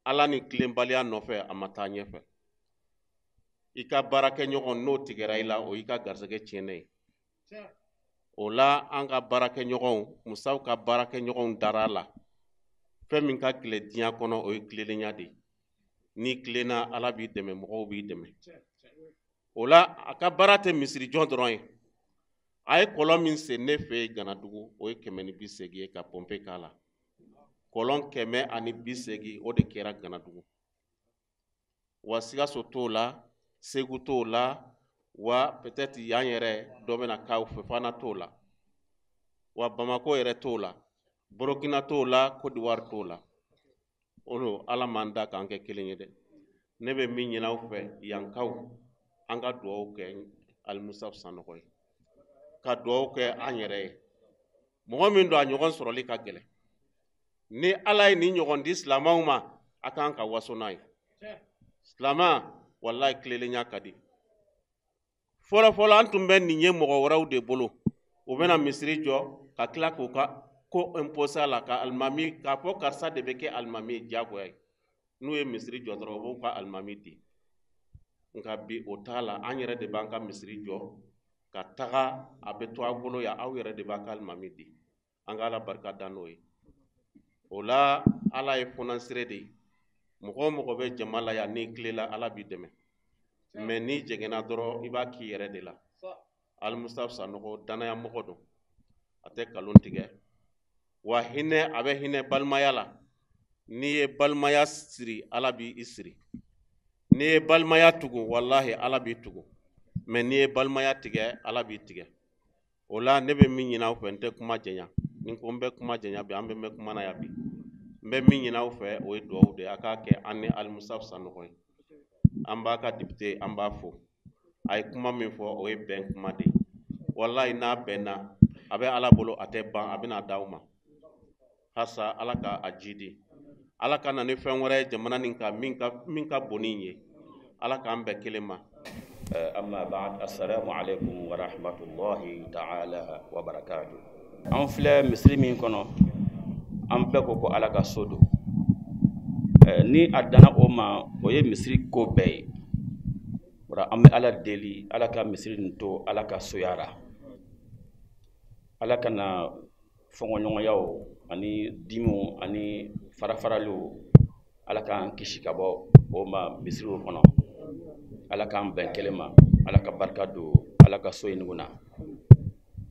[SPEAKER 10] Ala ni tilenbaliya nɔfɛ, a ma taa ɲɛfɛ. I ka baarakɛɲɔgɔn n'o tigɛra i la, o y'i ka garisɛgɛ tiɲɛnen ye. O la, an ka baarakɛɲɔgɔnw, Musaw ka baarakɛɲɔgɔnw dara a la. Fɛn min ka gɛlɛn diɲɛ kɔnɔ, o ye tilelenya de ye. N'i tilenna, Ala b'i dɛmɛ, mɔgɔw b'i dɛmɛ. O la, a ka baara tɛ misiri jɔ dɔrɔn ye. A ye kɔlɔn min sen ne fɛ yen Ganadugu, o ye 180 ye ka pɔnpe k'a la. Kɔlɔn 180, o de kɛra Ganadugu. Wa Sikaso t'o la, Segu t'o la, wa peut-être yan yɛrɛ dɔ bɛna k'aw fɛ fana t'o la. Wa Bamako yɛrɛ t'o la, Burkina t'o la, Côte d'Ivoire t'o la. O don, Ala m'an da k'an kɛ kelen ye dɛ. Ne bɛ min ɲini aw fɛ, yankaw, an ka dugawu kɛ Alimustafa Sanɔgɔ ye. Ka dugawu kɛ an yɛrɛ ye. Mɔgɔ min don, a ɲɔgɔn sɔrɔli ka gɛlɛn. Ni Ala ye nin ɲɔgɔn di silamɛw ma, a kan ka waso n'a ye. Silamɛ, walayi, tilelenya ka di. Fɔlɔ fɔlɔ, an tun bɛ nin ye mɔgɔ wɛrɛw de bolo. U bɛna misiri jɔ ka tila k'u ka ko imposer a la, ka alimami k'a fɔ karisa de bɛ kɛ alimami ye diyagoya ye. N'u ye misiri jɔ dɔrɔn, u b'u ka alimami di. Nka bi o t'a la, an yɛrɛ de b'an ka misiri jɔ ka taga, a bɛ to aw bolo yan, aw yɛrɛ de b'a ka alimami di. An ka Ala barika da n'o ye. O la, Ala ye fɔnansire de ye. Mɔgɔ o mɔgɔ bɛ jama la yan, n'i tilela, Ala b'i dɛmɛ. Mɛ n'i jɛngɛnna dɔrɔn, i b'a k'i yɛrɛ de la. Alimustafa Sanɔgɔ danaya mɔgɔ don, a tɛ nkalon tigɛ. Wa hinɛ, a bɛ hinɛ balimaya la. N'i ye balimaya siri, Ala b'i siri. N'i ye balimaya tugu, walahi, Ala b'i tugu. Mɛ n'i ye balimaya tigɛ, Ala b'i tigɛ. O la, ne bɛ min ɲini aw fɛ, n tɛ kuma janya. Ni ko n bɛ kuma janya bi, an bɛ mɛn kuma na yan bi. N bɛ min ɲini aw fɛ, o ye dugawu de ye. A k'a kɛ an ni Alimustafa Sanɔgɔ ye. An b'a ka député, an b'a fo. A ye kuma min fɔ, o ye bɛn kuma de ye. Walayi, n'a bɛnna, a bɛ Ala bolo, a tɛ ban, a bɛna d'aw ma. Hasa Ala ka a jidi. Ala ka na ni fɛn wɛrɛ ye jamana nin kan, min ka bon ni ye. Ala k'an bɛn kelen ma.
[SPEAKER 11] Amma ba'd, assalamu alaikum wa rahmatullahi ta'ala wa barakatuh. An filɛ misiri min kɔnɔ, an bɛɛ ko ko Ala ka so don. Ni a danna o ma, o ye misiri ko bɛɛ ye. Ora an bɛ Ala deli, Ala ka misiri nin to Ala ka soya la. Ala kana fɔnkɔɲɔgɔnyaw Ani dimiw ani farafaraliw, Ala k'an kisi ka bɔ o ma misiriw kɔnɔ. Ala k'an bɛn kelen ma, Ala ka barika don Ala ka so in nugu na.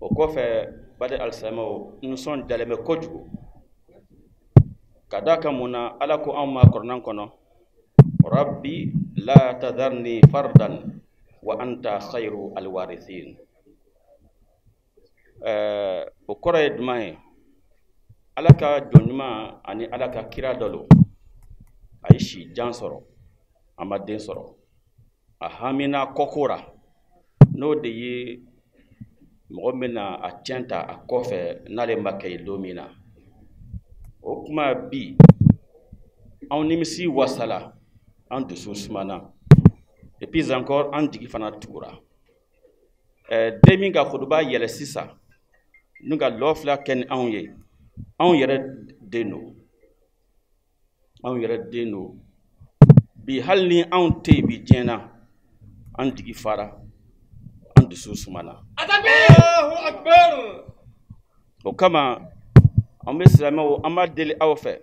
[SPEAKER 11] O kɔfɛ, baden alisilamɛw, nisɔn diyalen bɛ kojugu ka d'a kan mun na? Ala ko anw ma kuranɛ kɔnɔ: rabbi la tadharni fardan wa anta khayru alwarithin. O kɔrɔ ye jumɛn ye? Ala ka jɔn ɲuman ani Ala ka kira dɔ don, a ye si jan sɔrɔ, a ma den sɔrɔ, a hamina kɔko ra, n'o de ye mɔgɔ min na a tiɲɛ ta a kɔfɛ n'ale ma kɛ ye don min na. O kuma bi anw nimisi wasala, an dusu sumana, et puis encore an jigi fana tugura. Den min ka kutuba yɛlɛ sisan n'u ka lɔ fila kɛ ni anw ye, anw yɛrɛ den don, anw yɛrɛ den don bi. Hali ni anw tɛ yen bi diɲɛ na, an jigi fara, an dusu sumana.
[SPEAKER 5] Allahu akbar.
[SPEAKER 11] O kama an bɛ silamɛw, an b'a deli aw fɛ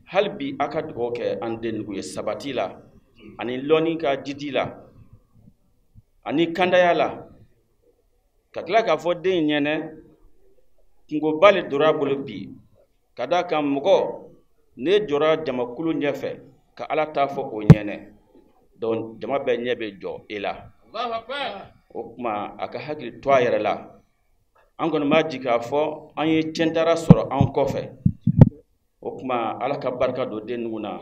[SPEAKER 11] hali bi, a ka dugawu kɛ an den nugu ye sabati la, ani lɔnni ka jidi la, ani kandaya la. Ka tila k'a fɔ den in ɲɛnɛ, kungoba le donna a bolo bi, ka d'a kan mɔgɔ n'e jɔra jamakulu ɲɛfɛ ka Ala ta fɔ o ɲɛnɛ, donc jama bɛɛ ɲɛ bɛ jɔ e la. O tuma a ka hakili to a yɛrɛ la. An kɔni b'a jigin k'a fɔ an ye tiɲɛtara sɔrɔ an kɔfɛ. O tuma Ala ka barika don den nugu na,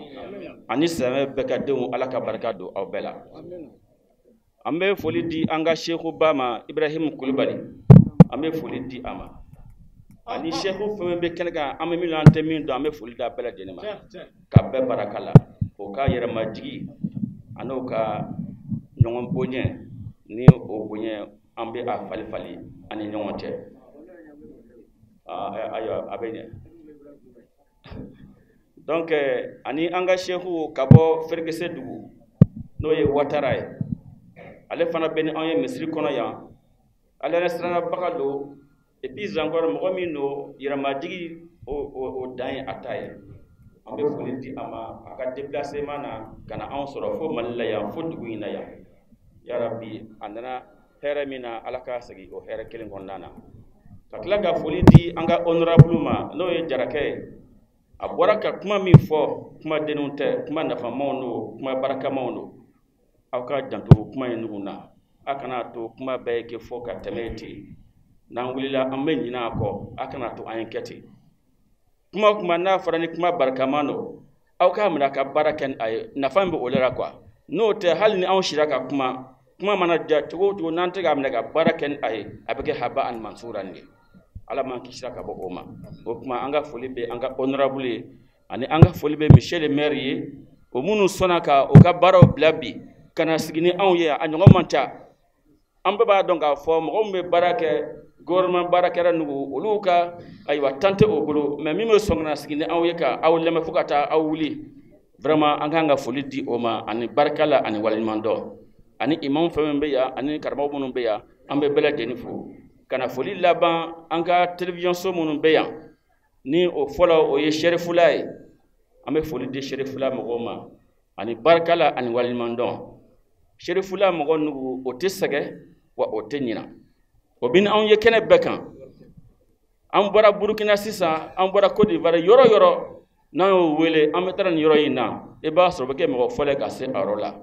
[SPEAKER 11] ani silamɛ bɛɛ ka denw, Ala ka barika don aw bɛɛ la. An bɛ foli di an ka sekuba ma, Ibrahim Kulubali, an bɛ foli di a ma, ani seku fɛn fɛn bɛ kɛnɛ kan, an bɛ min dɔn, an tɛ min dɔn, an bɛ foli di a bɛɛ lajɛlen ma ka bɛɛ baraka la. O ka yɛrɛmajigi ani o ka ɲɔgɔn bonya, ni o bonya an bɛ a fali fali an ni ɲɔgɔn cɛ. Ayiwa, a bɛ ɲɛ. Donc ani an ka seku ka bɔ Ferekese dugu, n'o ye Watara ye, ale fana bɛ ni anw ye misiri kɔnɔ yan. Ale yɛrɛ sirannabaga don, et puis encore mɔgɔ min don, yɛrɛmajigi o dan ye a ta ye. An bɛ foli di a ma a ka déplacement na ka na anw sɔrɔ fo Mali la yan, fo dugu in na yan. Yarabi, a nana hɛrɛ min na, Ala k'a segin o hɛrɛ kelen kɔnɔna na. Ka tila ka foli di an ka honorable ma, n'o ye Jarakɛ ye. A bɔra ka kuma min fɔ, kuma denninw tɛ, kuma nafamaw don, kuma barakamaw don. Aw ka janto kuma in nugu na, a kana to kuma bɛɛ ye kɛ fɔ ka tɛmɛ ten. N'an wulila an bɛ ɲinɛ a kɔ, a kana to an ye kɛ ten. Kuma o kuma n'a fɔra ni kuma barikama don, aw k'a minɛ ka baara kɛ ni a ye, nafa min bɛ o la quoi. N'o tɛ, hali ni anw sira ka kuma, kuma mana diya cogo o cogo, n'an tɛ k'a minɛ ka baara kɛ ni a ye, a bɛ kɛ haba ani mansura nin ye. Ala m'an kisira ka bɔ o ma. O tuma an ka foli bɛ an ka honorable ye, ani an ka foli bɛ monsieur le maire ye, o minnu sɔnna ka o ka baaraw bila bi ka na sigi ni anw ye. A ɲɔgɔn man ca. An bɛɛ b'a dɔn k'a fɔ mɔgɔ min bɛ baara kɛ gouvernement baarakɛla nugu, olu ka ayiwa tan tɛ o bolo, mais min bɛ sɔn ka na sigi ni aw ye ka aw lamɛn fo ka taa aw wuli, vraiment an kan ka foli di o ma ani barika la ani waleɲuman dɔn. Ani imam fɛn fɛn bɛ yan, ani karamɔgɔ minnu bɛ yan, an bɛ bɛɛ lajɛlen fo. Ka na foli laban an ka télévision so minnu bɛ yan, ni o fɔlɔ o ye Serifula ye, an bɛ foli di Serifula mɔgɔw ma ani barika la ani waleɲuman dɔn. Serifula mɔgɔ nugu, o tɛ sɛgɛn wa o tɛ ɲina, o bɛ ni anw ye kɛnɛ bɛɛ kan. An bɔra Burukina sisan, an bɔra Côte d'Ivoire, yɔrɔ yɔrɔ n'an y'o wele an bɛ taa nin yɔrɔ in na, i b'a sɔrɔ o bɛ kɛ mɔgɔ fɔlɔ ye ka se a yɔrɔ la.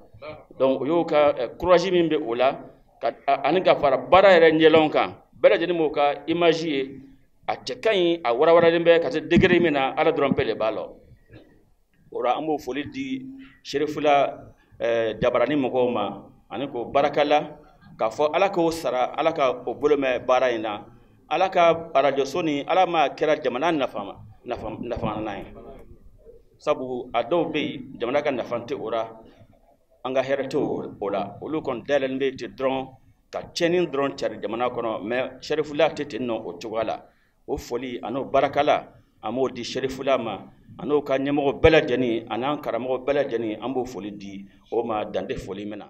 [SPEAKER 11] Donc o y'o ka courage min bɛ o la ka ani ka fara baara yɛrɛ ɲɛlɔn kan, bɛɛ lajɛlen b'o ka image ye. A cɛ ka ɲi, a warawaralen bɛ ka se degré min na, Ala dɔrɔn pe de b'a lɔn. O la an b'o foli di Serifula jabarani mɔgɔw ma ani k'o barika la k'a fɔ Ala k'o sara, Ala ka o bolo mɛn baara in na, Ala ka arajoso ni Ala ma kɛra jamana nafa nafa ye. Sabu a dɔw bɛ yen, jamana ka nafa tɛ o la, an ka hɛrɛ tɛ o la, olu kɔni dayɛlɛlen bɛ ten dɔrɔn ka tiɲɛni dɔrɔn cari jamana kɔnɔ. Mais Serifula tɛ ten nɔ o cogoya la. O foli ani o barakala, an b'o di Serifula ma, ani o ka ɲɛmɔgɔ bɛɛ lajɛlen, ani an karamɔgɔ bɛɛ lajɛlen, an b'o foli di o ma dan tɛ foli min na.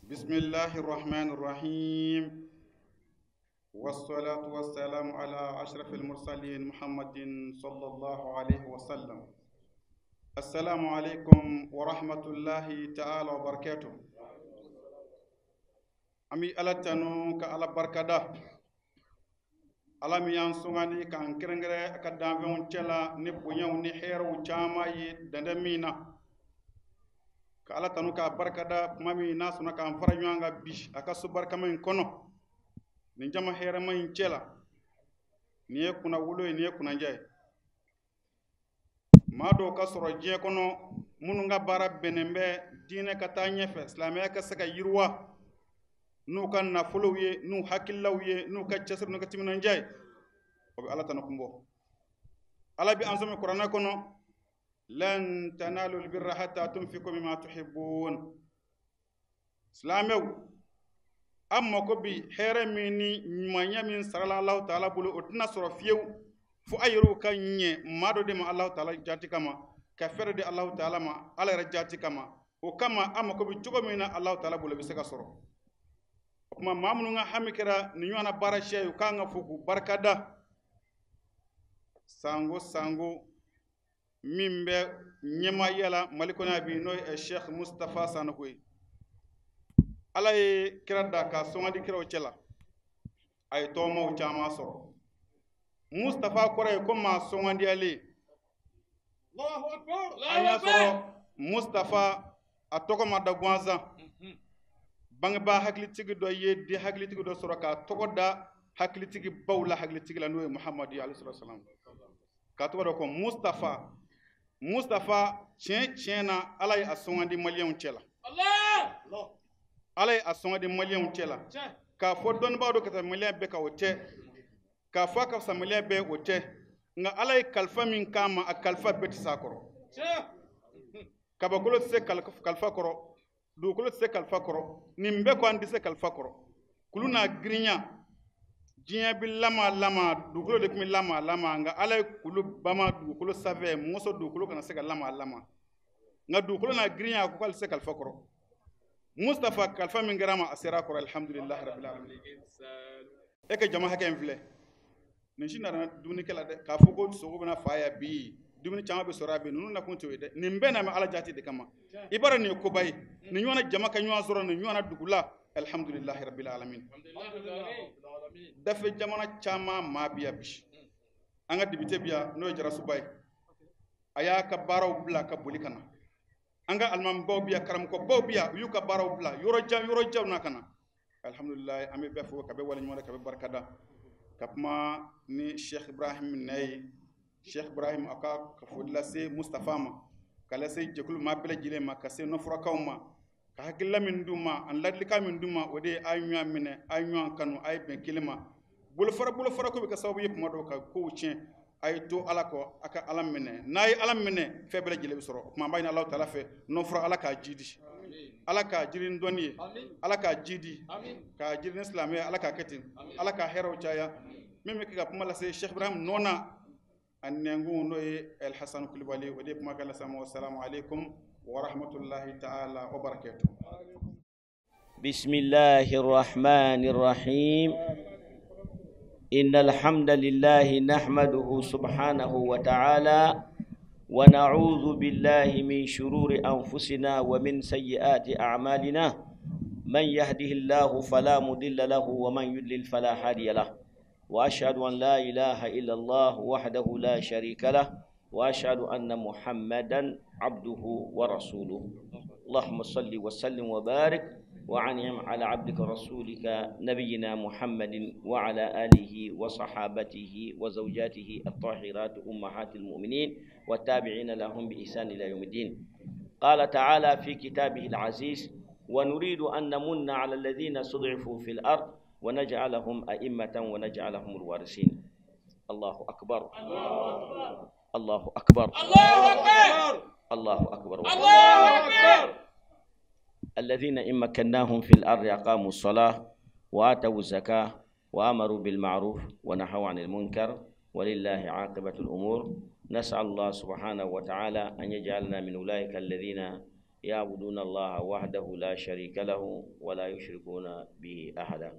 [SPEAKER 12] Bismillahirrahmanirrahim. والصلاة والسلام على أشرف المرسلين محمد صلى الله عليه وسلم. السلام عليكم ورحمة الله تعالى وبركاته. Ami ala tanu ka ala barkada. Ala min y'an sugandi k'an kɛrɛnkɛrɛn a ka danfɛnw cɛla ni bonyaw ni hɛrɛw caman ye dantɛ min na. Ka ala tanu k'a barikada tuma min n'a sɔnna k'an fara ɲɔgɔn kan bi a ka so barikama in kɔnɔ nin jama hɛrɛma in cɛ la. Nin ye kunnawolo ye, nin ye kunnandiya ye. Maa dɔw ka sɔrɔ diɲɛ kɔnɔ minnu ka baara bɛnnen bɛ diinɛ ka taa ɲɛfɛ, silamɛya ka se ka yiriwa n'u ka nafolow ye, n'u hakililaw ye, n'u ka cɛsiri, n'u ka timinandiya ye, o bɛ ala tanu kun bɔ. Ala bɛ an sɔmi kuranɛ kɔnɔ: lan tanalu albirra hatta tunfiqu mimma tuhibbun. Silamɛw, an mako bi hɛrɛ min ni ɲumanya min sarala Alahu taala bolo, o tɛna sɔrɔ fiyewu fo a yɛrɛw ka ɲɛ maa dɔ de ma Alahu taala jaati kama, ka fɛrɛ di Alahu taala ma ala yɛrɛ jaati kama. O kama an mako bi cogo min na Alahu taala bolo, o bɛ se ka sɔrɔ. O tuma maa minnu ka hami kɛra nin ɲɔgɔnna baara siya ye, u kan ka fo k'u barikada sango sango min bɛ ɲɛmaaya la Mali kɔnɔ yan bi, n'o ye Sheikh Mustapha Sanogo ye. Ala ye kira da ka sɔngadi kiraw cɛ la, a ye tɔgɔmaw caman sɔrɔ. Mustapha kɔrɔ ye ko maa sɔngandiyalen. An y'a sɔrɔ Mustapha a tɔgɔ ma da gansan. Bangebaa hakilitigi dɔ ye den hakilitigi dɔ sɔrɔ k'a tɔgɔ da hakilitigi baw la hakilitigi la, n'o ye Muhamadu ye alayhi salam, k'a tɔgɔ da ko Mustapha. Mustapha tiɲɛ tiɲɛ na, ala ye a sɔngandi maliyɛnw cɛ la. Ala ye a sɔngandi maliyɛnw cɛ la. K'a fɔ dɔnnibaa dɔ ka taa maliyɛn bɛɛ kan, o tɛ. K'a fɔ a ka fisa maliyɛn bɛɛ, o tɛ. Nka ala ye kalifa min k'a ma, a kalifa bɛɛ tɛ s'a kɔrɔ. Kabakolo tɛ se kalifa kɔrɔ, dugukolo tɛ se kalifa kɔrɔ, nin bɛɛ ko an tɛ se kalifa kɔrɔ. Kulu n'a girinya, diɲɛ bɛ lama lama, dugukolo de tun bɛ lama lama, nka ala ye kulu bama dugukolo sanfɛ, mɔsɔn dugukolo kana se ka lama lama. Nka dugukolo n'a girinya, a ko k'ale tɛ se kalifa kɔrɔ. Mustapha kalifa min kɛra a ma, a sera a kɔrɔ, alihamudulilahi rabil alamin. E ka jama hakɛ in filɛ nin si nana dumunikɛ la dɛ, k'a fɔ ko sogo bɛna fa yan bi, dumuni caman bɛ sɔrɔ yan bi, ninnu nakun t'o ye dɛ. Nin bɛɛ n'a bɛ ala jaati de kama. I b'a dɔn nin ye koba ye, nin ɲɔgɔnna jama ka ɲɔgɔn sɔrɔ nin ɲɔgɔnna dugu la, alihamudulilahi rabil alamin. Dafɛ jamana caman maa bi yan bi. An ka député bi yan, n'o ye Jarasuba ye, a y'a ka baaraw bila ka boli ka na. An ka alimamibaw bi yan, karamɔgɔbaw bi yan, u y'u ka baaraw bila yɔrɔ jan yɔrɔ janw na ka na. Alihamudulilayi, an bɛ bɛɛ fo ka bɛɛ waleɲuman dɔn, ka bɛɛ barikada. Ka kuma ni Sheikh Ibrahim nɛ ye. Sheikh Ibrahim a ka foli lase Mustapha ma, ka lase jɛkulu maa bɛɛ lajɛlen ma, ka se nɔfurakaw ma, ka hakilila min d'u ma ani ladilikan min d'u ma, o de ye a ye ɲɔgɔn minɛ, a ye ɲɔgɔn kanu, a ye bɛn kelen ma. Bolofara bolofara ko bɛ kɛ sababu ye kuma dɔw ka kow tiɲɛ. A ye to ala kɔ, a ka ala minɛ. N'a ye ala minɛ, fɛn bɛɛ lajɛlen bɛ sɔrɔ. O tuma an b'a ɲini Alahu taala fɛ, nɔfura ala k'a jidi, ala k'a jiri ni dɔnni ye, ala k'a jidi, k'a jiri ni silamɛya, ala k'a kɛ ten, ala k'a hɛrɛw caya. Min bɛ kɛ ka kuma lase Sheikh Ibrahim nɔ na, a nɛnkun n'o ye El Hasan Kulibali, o de ye kuma kɛ lase an ma. Wasalamu aleykum wa rahmatulahi ta'ala wa barakatuh.
[SPEAKER 13] Bismillahir Rahmanir Rahim. إن الحمد لله نحمده سبحانه وتعالى ونعوذ بالله من شرور أنفسنا ومن سيئات أعمالنا، من يهده الله فلا مضل له ومن يضلل فلا هادي له، وأشهد أن لا إله إلا الله وحده لا شريك له، وأشهد أن محمدا عبده ورسوله. اللهم صل وسلم وبارك وعنهم على عبدك رسولك نبينا محمد وعلى آله وصحابته وزوجاته الطاهرات أمهات المؤمنين والتابعين لهم بإحسان إلى يوم الدين. قال تعالى في كتابه العزيز: ونريد أن نمن على الذين استضعفوا في الأرض ونجعلهم أئمة ونجعلهم الوارثين. الله أكبر، الله أكبر، الله أكبر، الله أكبر. الذين إن مكناهم في الأرض أقاموا الصلاة وآتوا الزكاة وأمروا بالمعروف ونهوا عن المنكر ولله عاقبة الأمور. نسأل الله سبحانه وتعالى أن يجعلنا من أولئك الذين يعبدون الله وحده لا شريك له ولا يشركون به أحدا.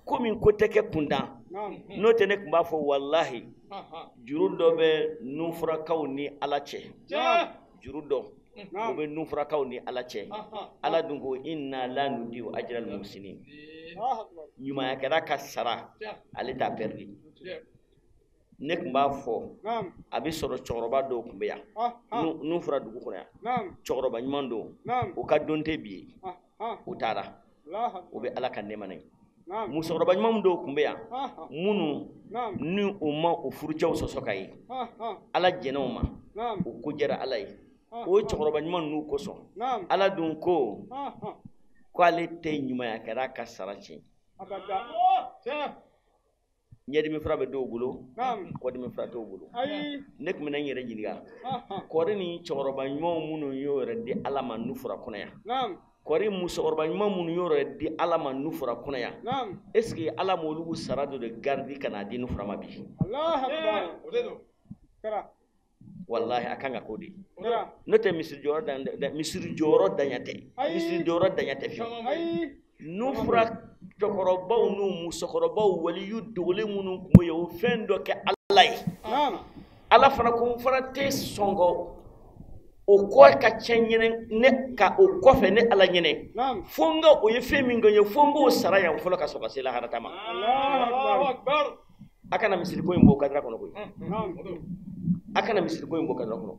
[SPEAKER 13] Komi ko tɛ kɛ kuntan, n'o tɛ ne tun b'a fɔ walahi juru dɔ bɛ nufurakaw ni Ala cɛ, juru dɔ o bɛ nufurakaw ni Ala cɛ. Ala dun ko inna la nudiyu ajral muhsinin, ɲumanya kɛra ka sara ale t'a pɛridi. Ne tun b'a fɔ a bɛ sɔrɔ cɛkɔrɔba dɔw tun bɛ yan nufura dugu kɔnɔ yan, cɛkɔrɔba ɲuman dɔw, u ka don tɛ bi ye, u taara, u bɛ Ala ka nɛɛma na ye. Musokɔrɔba ɲuman dɔw tun bɛ yan minnu ni u ma u furucɛw sɔsɔ ka ye, Ala jɛnna u ma, u ko jɛra Ala ye. O cɛkɔrɔba ɲuman ninnu kosɔn Ala dun ko k'ale tɛ ɲumanya kɛra ka sara tiɲɛ. Ɲɛdimi fura bɛ dɔw bolo, kɔdimi fura t'o bolo. Ne tun bɛna n yɛrɛ ɲininka, kɔri ni cɛkɔrɔba ɲumanw minnu y'o yɛrɛ di Ala ma nufura kɔnɔ yan, kɔri musokɔrɔba ɲuman minnu y'o yɛrɛ di Ala ma nufura kɔnɔ yan, est ce que Ala m'olu sara dɔ de garidi ka n'a di nufura ma bi? Walahi a kan ka k'o de ye, n'o tɛ misiri jɔyɔrɔ daɲa tɛ, misiri jɔyɔrɔ daɲa tɛ fiyewu. Nufura cɛkɔrɔbaw n'u musokɔrɔbaw waliyu dogolen minnu tun bɛ yen, o fɛn dɔ kɛ Ala ye. Ala fana ko n fana tɛ sɔn ka o kɔ ka tiɲɛ ɲɛnɛ ne ka o kɔfɛ ne Ala ɲɛnɛ, fo n ka o ye fɛn min kɛ n ye, fo n k'o sara yan fɔlɔ ka sɔrɔ ka se lahara ta ma. A kana misiri ko in bɔ kadira kɔnɔ koyi, a kana misiri ko in bɔ kadira kɔnɔ.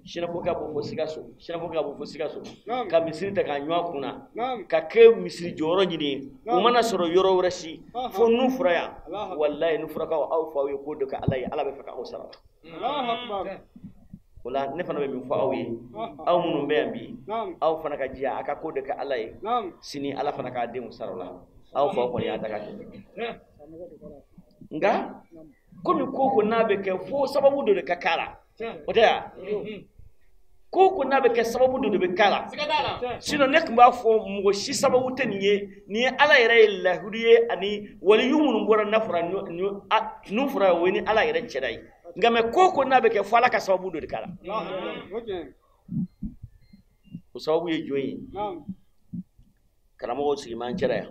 [SPEAKER 13] Sinafɔ ka bɔ fo Sikaso, sinafɔ ka bɔ fo Sikaso, ka misiri ta k'a ɲɔ kunna, ka kɛ misiri jɔyɔrɔ ɲini, o mana sɔrɔ yɔrɔ wɛrɛ si fo nufura yan. Walayi nufurakaw, aw faw ye ko dɔ kɛ Ala ye, Ala bɛ fɛ k'aw sara. O la ne fana bɛ min fɔ aw ye, aw minnu bɛ yan bi, aw fana ka jija a ka ko dɔ kɛ Ala ye, sini Ala fana k'a denw sara o la. Aw faw kɔni y'a ta ka kɛ. Nka komi ko n'a bɛ kɛ fo sababu dɔ de ka k'a la, o tɛ yan? Ko n'a bɛ kɛ sababu dɔ de bɛ k'a la, sinon ne tun b'a fɔ mɔgɔ si sababu tɛ nin ye. Nin ye Ala yɛrɛ ye lahidu ye, ani waliyu minnu bɔra nufura o ye ni Ala yɛrɛ cɛla ye. Nka mɛ ko n'a bɛ kɛ fo Ala ka sababu dɔ de k'a la. O sababu ye jɔn ye? Karamɔgɔw sigi m'an cɛla yan,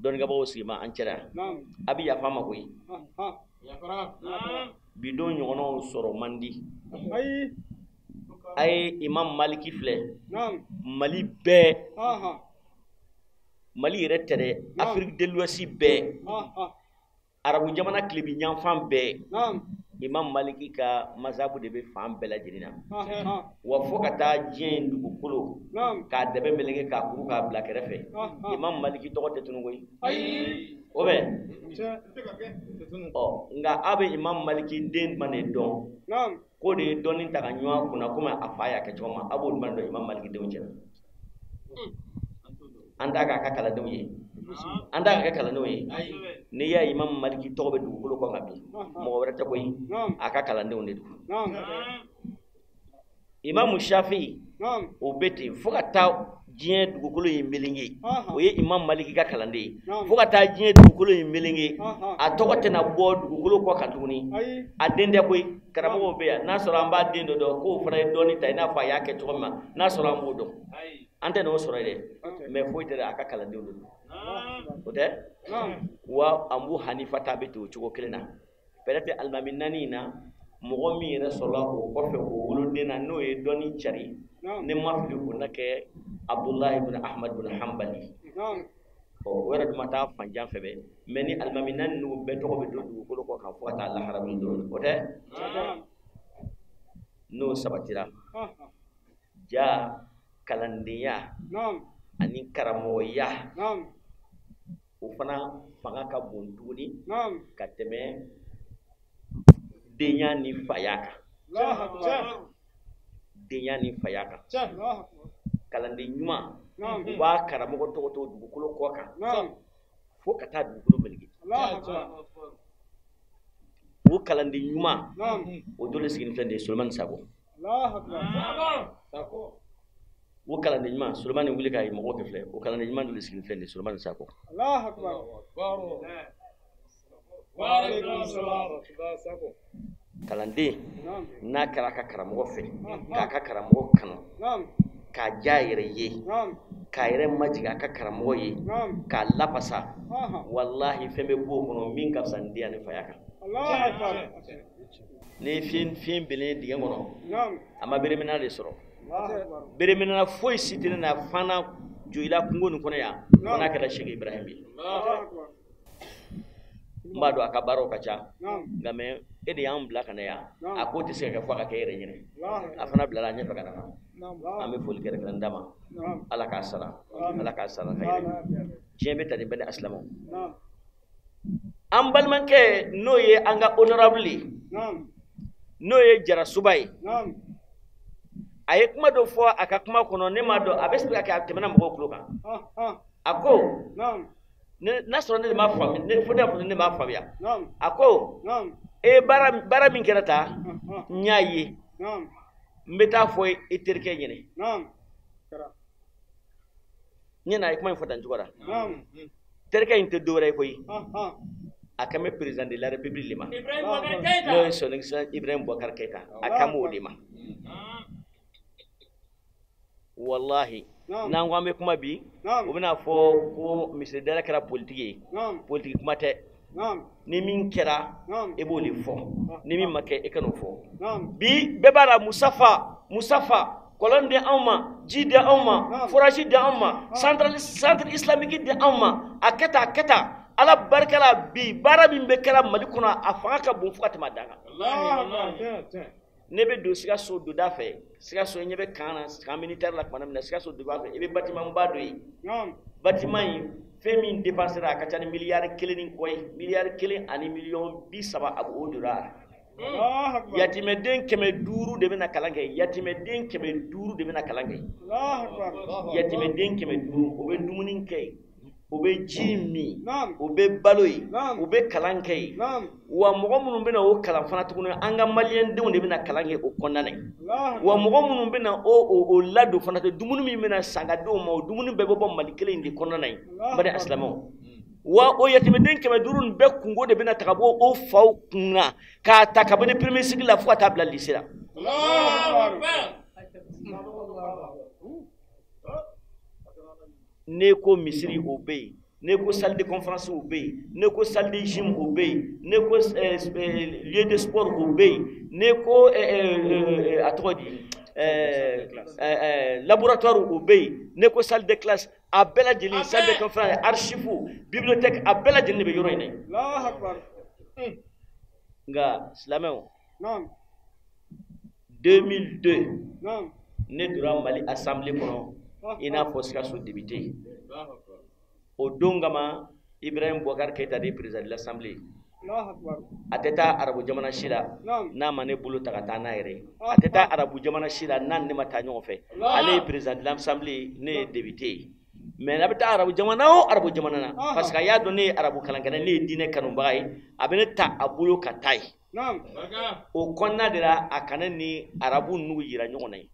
[SPEAKER 13] dɔnnikɛbagaw sigi m'an cɛla yan. A bɛ yafa ma koyi, bi don ɲɔgɔnnaw sɔrɔ man di. A ye Imam Maliki filɛ, Mali bɛɛ, Mali yɛrɛ tɛ dɛ, Afrique de l'Ouest bɛɛ, arabu jamana tilebi yanfan bɛɛ, Imam Maliki ka mazabu de bɛ fan bɛɛ lajɛlen na. Wa fo ka taa diɲɛ in dugukolo k'a dɛbɛ meleke k'a kuru k'a bila kɛrɛfɛ, Imam Maliki tɔgɔ tɛ tunun koyi. O bɛ ɔ nka aw bɛ Imam Maliki den jumɛn de dɔn k'o de ye dɔnni ta ka ɲɔgɔn kunna komi a fa y'a kɛ cogo min, aw b'o jumɛn dɔn Imam Maliki denw cɛ la? An t'a k'a ka kalandenw ye, an t'a kɛ kalandenw ye. N'i y'a ye Imam Maliki tɔgɔ bɛ dugukolo kɔ kan bi, mɔgɔ wɛrɛ tɛ koyi, a ka kalandenw de don. Imam Shafi o bɛ ten fo ka taa diɲɛ dugukolo in melenge, o ye Imam Maliki ka kalanden ye, fo ka taa diɲɛ dugukolo in melenge, a tɔgɔ tɛna bɔ dugukolo kɔ kan tuguni. A den tɛ koyi, karamɔgɔw bɛ yan, n'a sɔrɔ an b'a den dɔ dɔn k'o fana ye dɔnni ta i n'a fɔ a y'a kɛ cogo min na, n'a sɔrɔ an b'o dɔn, an tɛ n'o sɔrɔ dɛ, mɛ foyi tɛ dɛ, a ka kalandenw de don, o tɛ. Wa Abu Hanifa ta bɛ ten o cogo kelen na. Peut-être alimami naani in na, mɔgɔ min yɛrɛ sɔrɔla o kɔfɛ o woloden na n'o ye dɔnni cari, ne ma fili o na kɛ Abudulayi bin Ahmad bin Hanbali. Ɔ o yɛrɛ dun ma taa fan jan fɛ bɛ, mɛ ni alimami naani ninnu bɛɛ tɔgɔ bɛ don dugukolo kɔ kan fo ka taa lahara wuli don, o tɛ. N'o sabatira, ja kalandenya ani karamɔgɔya o fana fanga ka bon tuguni ka tɛmɛ denya ni faya kan. Denya ni faya kan. Kalanden ɲuman u b'a karamɔgɔ tɔgɔ to dugukolo kɔ kan fo ka taa dugukolo meleke. O kalanden ɲuman o dɔ de sigilen filɛ nin ye, Solomani Sako. O kalanden ɲuman Solomani wuli k'a ye mɔgɔw kɛ filɛ, o kalanden ɲuman dɔ de sigilen filɛ nin ye, Solomani Sako. Kalanden n'a kɛra a ka karamɔgɔ fɛ, k'a ka karamɔgɔ kanu, k'a diya a yɛrɛ ye, K'a yɛrɛ majigin a ka karamɔgɔ ye k'a lafasa walahi fɛn bɛ bɔ o kɔnɔ min ka fisa ni den ani faya kan n'i ye fiɲɛ belen dingɛ kɔnɔ a ma bereminɛ de sɔrɔ bereminɛ foyi si tɛ ne na fana joyila kungo nin kɔnɔ yan fo n'a kɛra Sɛki Ibrahim ye n b'a dɔn a ka baaraw ka ca nka mɛ e de y'an bila ka na yan a k'o tɛ se ka kɛ fo a ka kɛ e yɛrɛ ɲɛnɛ a fana bilala a ɲɛfɛ ka na an bɛ foli kɛrɛnkɛrɛn d'a ma ala k'a sara ala k'a sara hayiri diɲɛ bɛ ta nin bɛɛ ni asilamɛw an balimakɛ n'o ye an ka honorable ye n'o ye Jarasuba ye a ye kuma dɔ fɔ a ka kuma kɔnɔ ne m'a dɔn a bɛ se ka kɛ a tɛmɛna mɔgɔw tulo kan a ko n'a sɔrɔ ne de m'a faamu fo ne y'a fɔ ne m'a faamuya a ko e baara min kɛra tan n y'a ye n bɛ taa fɔ i terikɛ ɲɛnɛ n ɲɛna a ye kuma in fɔ tan cogo la terikɛ in tɛ dɔwɛrɛ ye koyi a kan bɛ président de la république de ma n'o ye son excellence Ibrahim Boubacar Keïta a kan b'o de ma walahi n'an ko an bɛ kuma bi u bɛna fɔ ko misiri dala kɛra politiki ye politiki kuma tɛ ni min kɛra e b'o de fɔ ni min ma kɛ e kan'o fɔ bi bɛɛ b'a la Musafa kɔlɔn di anw ma ji di anw ma forage di anw ma centre islamique di anw ma a kɛ tan a kɛ tan ala barika la bi baara min bɛ kɛra Mali kɔnɔ a fanga ka bon fo ka tɛmɛ a dan kan ne bɛ don Sikaso donda fɛ Sikaso ɲɛ bɛ camp na camp militaire la tuma min na Sikaso donda fɛ i bɛ bâtiment ba dɔ ye bâtiment in fɛn min dépensera a ka ca ni miliyari 1 ni kɔ ye miliyari 1 ani miliyɔn 30 a b'o donna a la yatimɛden 500 de bɛna kalan kɛ yatimɛden 500 de bɛna kalan kɛ yatimɛden 500 o bɛ dumuni kɛ yen o bɛ ji min o bɛ balo yen o bɛ kalan kɛ yen wa mɔgɔ minnu bɛna o kalan fana tuguni an ka maliyɛn denw de bɛna kalan kɛ o kɔnɔna na wa mɔgɔ minnu bɛna o ladon fana tɛ dumuni min bɛna san ka di o ma o dumuni bɛɛ bɛ bɔ Mali kelen in de kɔnɔna na yen bari asilamɛw wa o yatimɛden 500 nin bɛɛ kungo de bɛna ta ka bɔ o faw kun na k'a ta kabini premier cycle la fo ka taa bila lycée la. Ne ko misiri o bɛ yen ne ko salle de conférence o bɛ yen ne ko salle de gym o bɛ yen ne ko lieu de sport o bɛ yen ne ko a tɔgɔ di laboratoire o bɛ yen ne ko salle de classe a bɛɛ lajɛlen salle de conférence archive bibliothèque a bɛɛ lajɛlen de bɛ yɔrɔ in na yen. Nka silamɛw 2002 ne donna Mali assemblée kɔnɔ i n'a fɔ Sikaso député o don kama Ibrahim Boubacar Keïta de ye président de l'assemblée a tɛ taa arabu jamana si la n'a ma ne bolo ta ka taa n'a yɛrɛ ye a tɛ taa arabu jamana si la n'a ne ma taa ɲɔgɔn fɛ ale ye président de l'assemblée ne ye député ye mais n'a bɛ taa arabu jamana o arabu jamana na parce que a y'a dɔn ne ye arabu kalankɛla ne ye diinɛ kanubaga ye a bɛ ne ta a bolo ka taa yen o kɔnɔna de la a kana ni arabu ninnu yira ɲɔgɔn na ye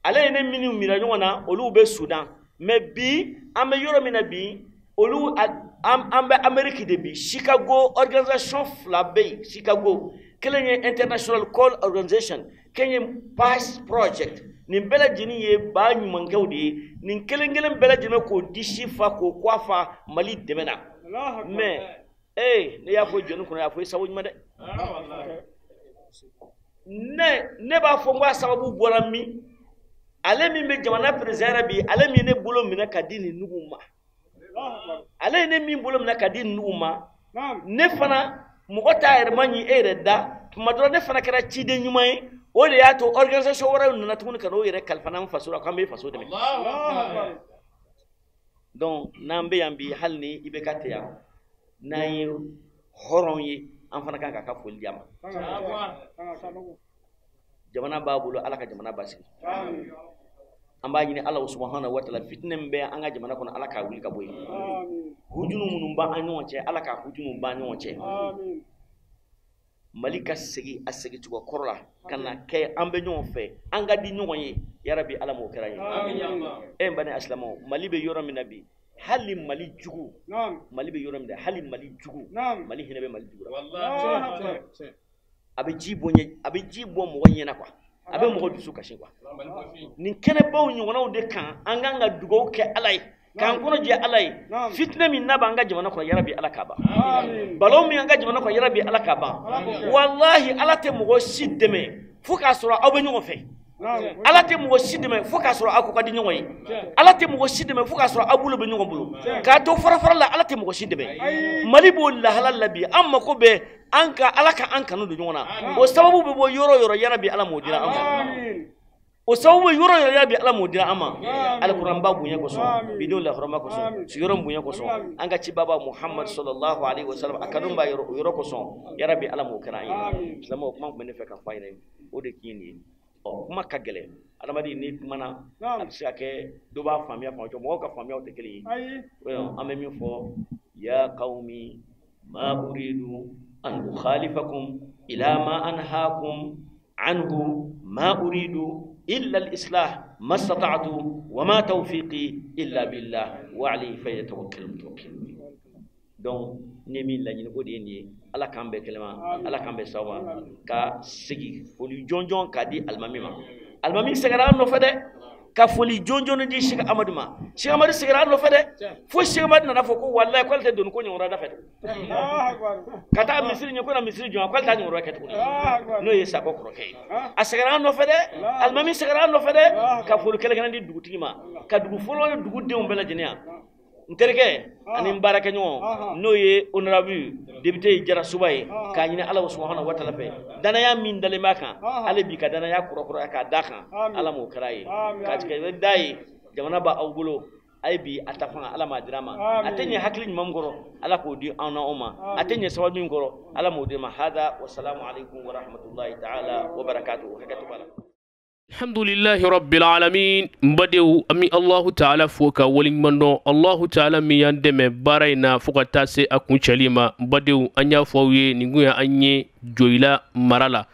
[SPEAKER 13] ale ye ne minnu yira ɲɔgɔn na olu bɛ Sudan mais bi an bɛ yɔrɔ min na bi olu an bɛ Amérique de bi Chicago organisation 2 bɛ yen Chicago kelen ye International Call Organization kelen ye Pass Project nin bɛɛ lajɛlen ye ba ɲumankɛw de ye nin kelen kelen bɛɛ lajɛlen k'o disi fa k'o kɔ fa Mali dɛmɛ na mais ee ne y'a fɔ jɔnni kɔnɔ y'a fɔ i sago ɲuman dɛ ne b'a fɔ n ko a sababu bɔra min ale min bɛ jamana président yɛrɛ bi ale min ye ne bolo minɛ ka di nin nugu ma ale ye ne min bolo minɛ ka di nin nugu ma ne fana mɔgɔ t'a yɛrɛ ma ɲi e yɛrɛ da tuma dɔ la ne fana kɛra ciden ɲuman ye o de y'a to organisation wɛrɛw nana tuguni ka n'o yɛrɛ kalifa n'an faso la k'an bɛ faso dɛmɛ donc n'an bɛ yan bi hali ni IBK tɛ yan n'an ye hɔrɔn ye an fana kan k'a ka foli di a ma jamana b'a bolo ala ka jamana basigi an b'a ɲini ala subahana wa taala fitinɛ min bɛ an ka jamana kɔnɔ ala k'a wuli ka bɔ yen hujunu minnu b'an ɲɔgɔn cɛ ala k'a hujunu b'an ɲɔgɔn cɛ Mali ka segin a segincogo kɔrɔ la ka na kɛ an bɛ ɲɔgɔn fɛ an ka di ɲɔgɔn ye yarabi ala m'o kɛra ye e n bani asilamɛw Mali bɛ yɔrɔ min na bi hali Mali jugu Mali bɛ yɔrɔ min na hali Mali jugu Mali hinɛ bɛ Mali jugu la a bɛ ji bɔ ɲɛ a bɛ ji bɔ mɔgɔ ɲɛna quoi A bɛ mɔgɔ dusu kasi quoi. Nin kɛnɛbaw ɲɔgɔnnaw de kan an kan ka dugawu kɛ Ala ye, k'an kɔnɔ jɛ Ala ye. Fitinɛ min n'a b'an ka jamana kɔnɔ, yarabi Ala k'a ban. Balawu min an ka jamana kɔnɔ, yarabi Ala k'a ban. Walahi Ala tɛ mɔgɔ si dɛmɛ fo k'a sɔrɔ aw bɛ ɲɔgɔn fɛ. Ala tɛ mɔgɔ si dɛmɛ fo k'a sɔrɔ aw ko ka di ɲɔgɔn ye. Ala tɛ mɔgɔ si dɛmɛ fo k'a sɔrɔ aw bolo bɛ ɲɔgɔn bolo. K'a to fara fara la, Ala tɛ mɔgɔ si dɛmɛ. Mali b'o lahala la bi, an mako bɛ an ka Ala ka an kanu don ɲɔgɔn na. O sababu bɛ bɔ yɔrɔ yɔrɔ, yarabi Ala m'o dira an ma. O sababu bɛ yɔrɔ yɔrɔ, yarabi Ala m'o dira an ma. Alikuranba bonya kosɔn, bidenw lahɔrɔma kosɔn, sigiyɔrɔ bonya kosɔn, an ka cibaba Muhammad sallallahu alaihi wasallam a kanu b'a yɔrɔ o yɔrɔ kosɔn, yarabi Ala m'o kɛra an ye. Silamɛw, kuma tun bɛ ne fɛ ka fɔ a ɲɛna, o de tun ye nin ye. Ɔ, kuma ka gɛlɛn adamaden, n'i kumana a bɛ se ka kɛ dɔ b'a faamuya faamuya cogo, mɔgɔw ka faamuyaw tɛ kelen ye. An bɛ min fɔ, ya qawmi ma uridu an ukhalifakum ila ma anhaakum anhu ma uridu illa al-islah ma istata'tu wa ma tawfiqi illa billah wa alayhi falyatawakkal mutawakkilun. Donc ne min laɲini o de ye nin ye. Ala k'an bɛɛ kɛlɛ ma, Ala k'an bɛɛ sababu ma ka segin foli jɔnjɔn k'a di alimami ma. Alimami sɛgɛrɛ an nɔfɛ dɛ, ka foli jɔnjɔn di Sɛki Amadu ma. Sɛki Amadu sɛgɛrɛ an nɔfɛ dɛ, fo Sɛki Amadu nana fɔ ko walayi k'ale tɛ doni ko ɲɔgɔn da fɛ tugun, ka taa misiri ɲɛ ko na misiri jɔ, k'ale t'a ɲɔgɔn kɛ tuguni, n'o ye Sakɔ kɔrɔkɛ ye. A sɛgɛrɛ an nɔfɛ dɛ, alimami sɛgɛrɛ an nɔfɛ dɛ, ka foli kɛlɛkɛnɛ di dugutigi ma, ka dugu fɔlɔ ni dugudenw bɛɛ lajɛlen yan. N terikɛ ani n baarakɛɲɔgɔn n'o ye honorable député Jarasuba ye, k'a ɲini Ala subahana wa taala fɛ, danaya min dalen b'a kan, hali bi ka danaya kurakuraya k'a d'a kan, Ala m'o kɛra ye, k'a tigɛ da ye. Jamana b'aw bolo, ayi bi a ta fanga Ala m'a dira ma. A tɛ ɲɛ hakili ɲuman min kɔrɔ, Ala k'o di an n'aw ma. A tɛ ɲɛ sababu min kɔrɔ, Ala m'o di ma. Hada wa salamu aleykum wa rahmatulahi taala wa barakatuhu. Hakɛto b'a la.
[SPEAKER 3] Alhamdulillahi rabbil alamin. N badenw, an bɛ Allahu taala fo ka waleɲuman dɔn. Allahu taala min y'an dɛmɛ baara in na fo ka taa se a kuncɛli ma. N badenw, an y'a fɔ aw ye nin kun ye an ye Joyila mara la,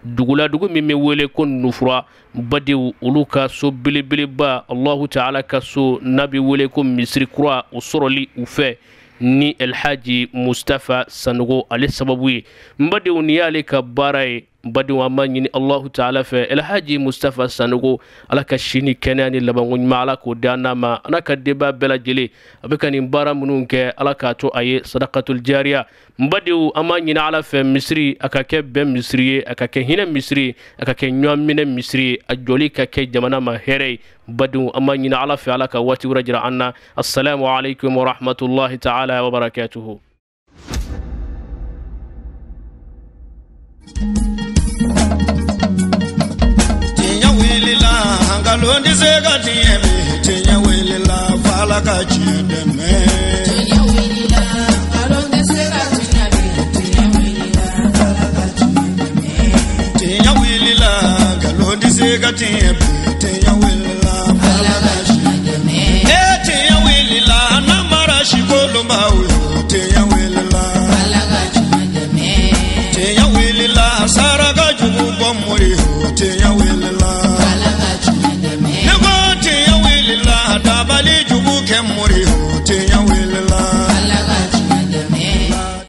[SPEAKER 3] dugu la, dugu min bɛ wele ko Nufura. N badenw, olu ka so belebeleba, Allahu taala ka so n'a bɛ wele ko misiri kura, o sɔrɔli u fɛ ni Elhaji Mustafa Sanogo ale sababu ye. N badenw, nin y'ale ka baara ye. N badenw, an b'a ɲini Allahu taala fɛ, Elhaji Mustafa Sanogo, Ala ka si ni kɛnɛya ni labanko ɲuman Ala k'o di an n'a ma, a n'a ka denbaya bɛɛ lajɛlen. A bɛ ka nin baara minnu kɛ, Ala k'a to a ye sadakatul jariya. N badenw, an b'a ɲini Ala fɛ, misiri a ka kɛ bɛn misiri ye, a ka kɛ hinɛ misiri ye, a ka kɛ ɲɔgɔnminɛ misiri ye, a jɔli ka kɛ jamana ma hɛrɛ ye. N badenw, an b'a ɲini Ala fɛ, Ala ka waati wɛrɛ jira an na. Assalamu alaikum wa rahmatullahi taala wa barakatuhu.
[SPEAKER 14] Nkalon tɛ se ka tiɲɛ bi, tiɲɛ wulila f'Ala ka tiɲɛ dɛmɛ.
[SPEAKER 2] Tiɲɛ wulila, nkalon tɛ se ka tiɲɛ bi, tiɲɛ wulila f'Ala ka tiɲɛ dɛmɛ.
[SPEAKER 14] Tiɲɛ wulila, nkalon tɛ se ka tiɲɛ bi.